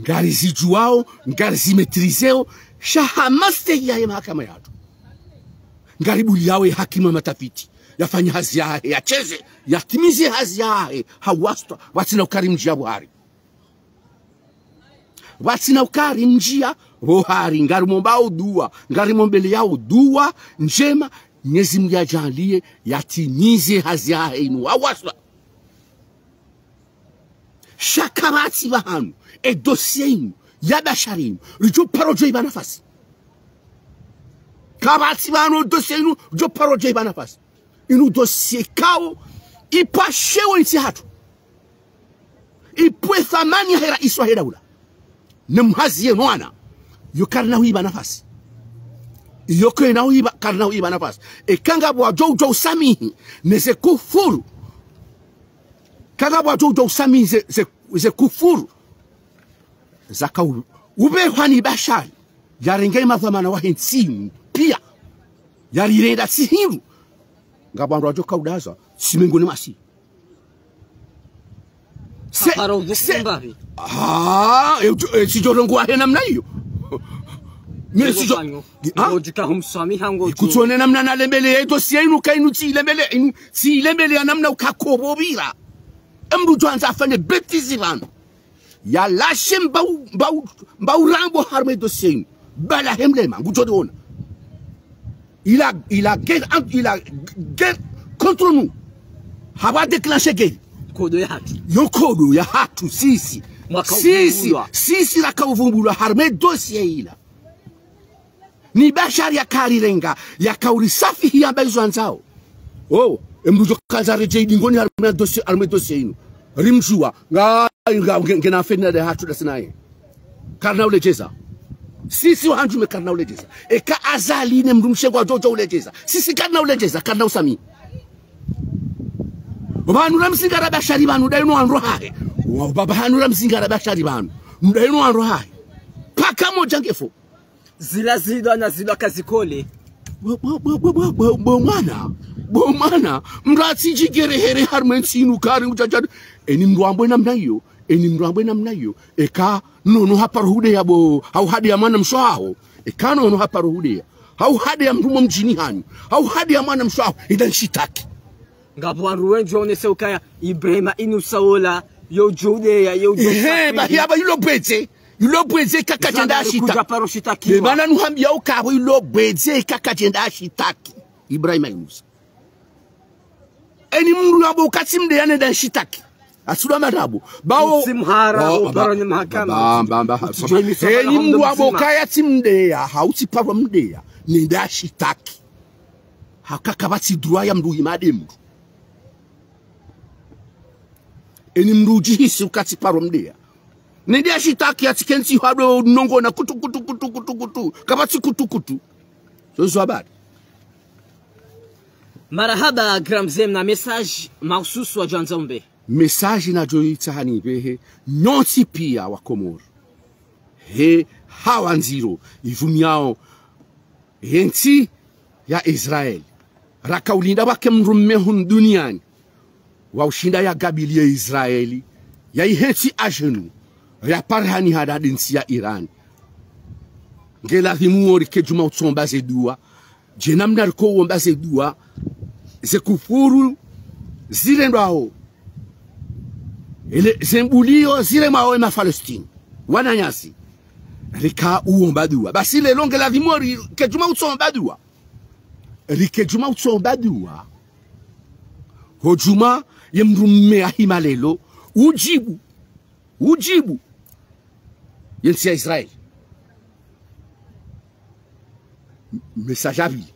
Ngarizidjuwao, ngarizimaîtriseo, sha ha mastehi yahe mahakama yatru. Ngaribuliyao ye hakimu wa matafiti, yafanye hazi yahe, yatsheze, yatimize hazi yahe, ha wasitwa, pvatsina ukaya rimdjiya pvo hari. Pvatsina ukaya rimdjiya pvo hari, ngarimombao duwa, ngarimombeleyao duwa ndjema, Mwenyezi Mungu yadjaaliye, yatimize hazi yahe inu, ha wasitwa. Sha kapvatsi pvahanu, e dossier inu, ya Bashari inu, ridjo paro djo ipva nafasi. Kapvatsi pvahanu, e dossier inu, ridjo paro djo ipva nafasi. Inu dossier ikao, ipvashewo ntsi hatru. Ipve thamani yahe raisi wahe daula. Ne mhazi ye mwana. Yo karina huipva nafasi. Yo kena huipva, karina huipva nafasi. Eka ngapvo wadjo udjo usamihi, ne ze kufuru. Eka ngapvo wadjo udjo usamihi ze, ze, ze kufuru. Zaka u-, upvehwa ni Bashari. Yarenge madhwamana wahe ntsi inu. Piya. Yarirenda tsi hindru. Ngapvo wandru wadjo kaudaza. Tsi mengoni mwasi. Se, haparo se, uvukumbavi. Ah, e, e, sidjo rongowa he namna iyo. Mimi sidjo, ah? Ngodjuka humswamiha ngodjo. Kutsone namna nalembele ye dossier inu ka inu tsi lembele, inu tsi lembele ya namna uka kopvo pvira. Emdru djo andza afanye bêtise pvanu. Yalashe mbau, mbau, mbau rambo harimwa e dossier inu. Bala he mlema, ngudjo riona. Il a, il a guerre, il a guerre contre nous. Hapva déclenché guerre. Nkodo ya hatru. Yo nkodo ya hatru, sisi. Mwaka sisi, uvumbulwa. Sisi raka uvumbulwa, harimwa e dossier ila. Ni Bashari yakarirenga, yakaurisafihia mba izo andzao. Oh, emdru djo kandza redjei dingoni harimwa e dossier, harimwa e dossier inu. Rimdjuwa, nga, nga, nge, ngena affaire na de hatru dasi naye. Karina uledjeza. Sisi wahandjume karina uledjeza. Eka Azali ne mdrumshe ngwadjo udjo uledjeza. Sisi karina uledjeza, karina usamihi. Pvanu ramzingara Bashari pvanu, dayi no wandru hahe. Wa, pvapvanu ramzingara Bashari pvanu. Dayi no wandru hahe. Paka modja ngefo. Zila zidwa na zidwa kazikole. Bo, bo, bo mwana. Bo mwana. Mdru atsidjigerehere harumwa entsi inu kari ngudjadjadu. Eni mdru ambwe namna iyo. Eni mdru ambwe namna iyo. Eka nono haparo hudeya bo. Hau hadeya mwana mshe waho. Eka nono haparo hudeya. Hau hadeya mdru mo mdjini hanyu. Hau hadeya mwana mshe waho. Enda nishitaki. Ngapvo wandru wendji waonese ukaya Ibrahima Inusa wola, yo udjo udeya, yo udjo ehe, usafiri. Bahi aba yulo bwedze. Yulo bwedze kakadjenda ashita. Kudja paro shitakiwa. Be mana nuhambia ukapvo yulo bwedze kakadjenda ashitaki. Ibrahima Inusa. Eni mdru yabo ukatsi mdeya nenda nshitaki. Asudwa marabo. Bao. Utsimhara, oh, ubaroni mahakama. Ba, ba, ba. Utsidjwa imisa. Eni mdru yabo ukaya tsi mdeya, hau tsi paro mdeya. Nenda shitaki. Haka kapvatsi droit ya mdru hima de mdru. Eni mdru udjihisi ukatsi paro mdeya. Nende ashitaki atsikentsi hado nongo na kutu, kutu, kutu, kutu, kutu. Kapvatsi kutu, kutu. Zozo habari. Marahaba, grand mze, mna message mahususu wadjwandza umbe. Message nadjo itsaha nipvehe, nyontsi pia wa Komori. He, hawa ndziro, ivumiao, he ntsi ya Israel. Raka ulinda wake mdrume hunu duniani. Wa ushinda ya gabiliye Israeli. Ya ihe ntsi à genoux. Ya parihani hada de ntsi ya Iran. Nge ladhimu wo rike djuma utsomba ze dua. Dje namna riko uomba ze dua, ze kufuru zirendwao. Ele ze mbulio ziremwao ema Palestine. Wananyasi. Rika uomba dua. Basi lelo nge ladhimu wo rike djuma utsomba dua. Rike djuma utsomba dua. Ho djuma ye mdrume ahima lelo. Udjibu. Udjibu. Ye ntsi ya Israeli. Message ya pvili.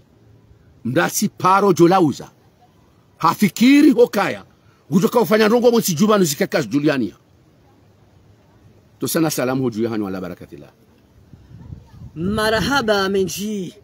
Mdru atsi paro djo lauza. Hafikiri hukaya. Ngudjo ka ufanya ndrongo mo ntsi djumwa nuzike kazi djuliyaniha. Tosana salamu ho dju yahanyu ala barakatila. Marahaba mendji.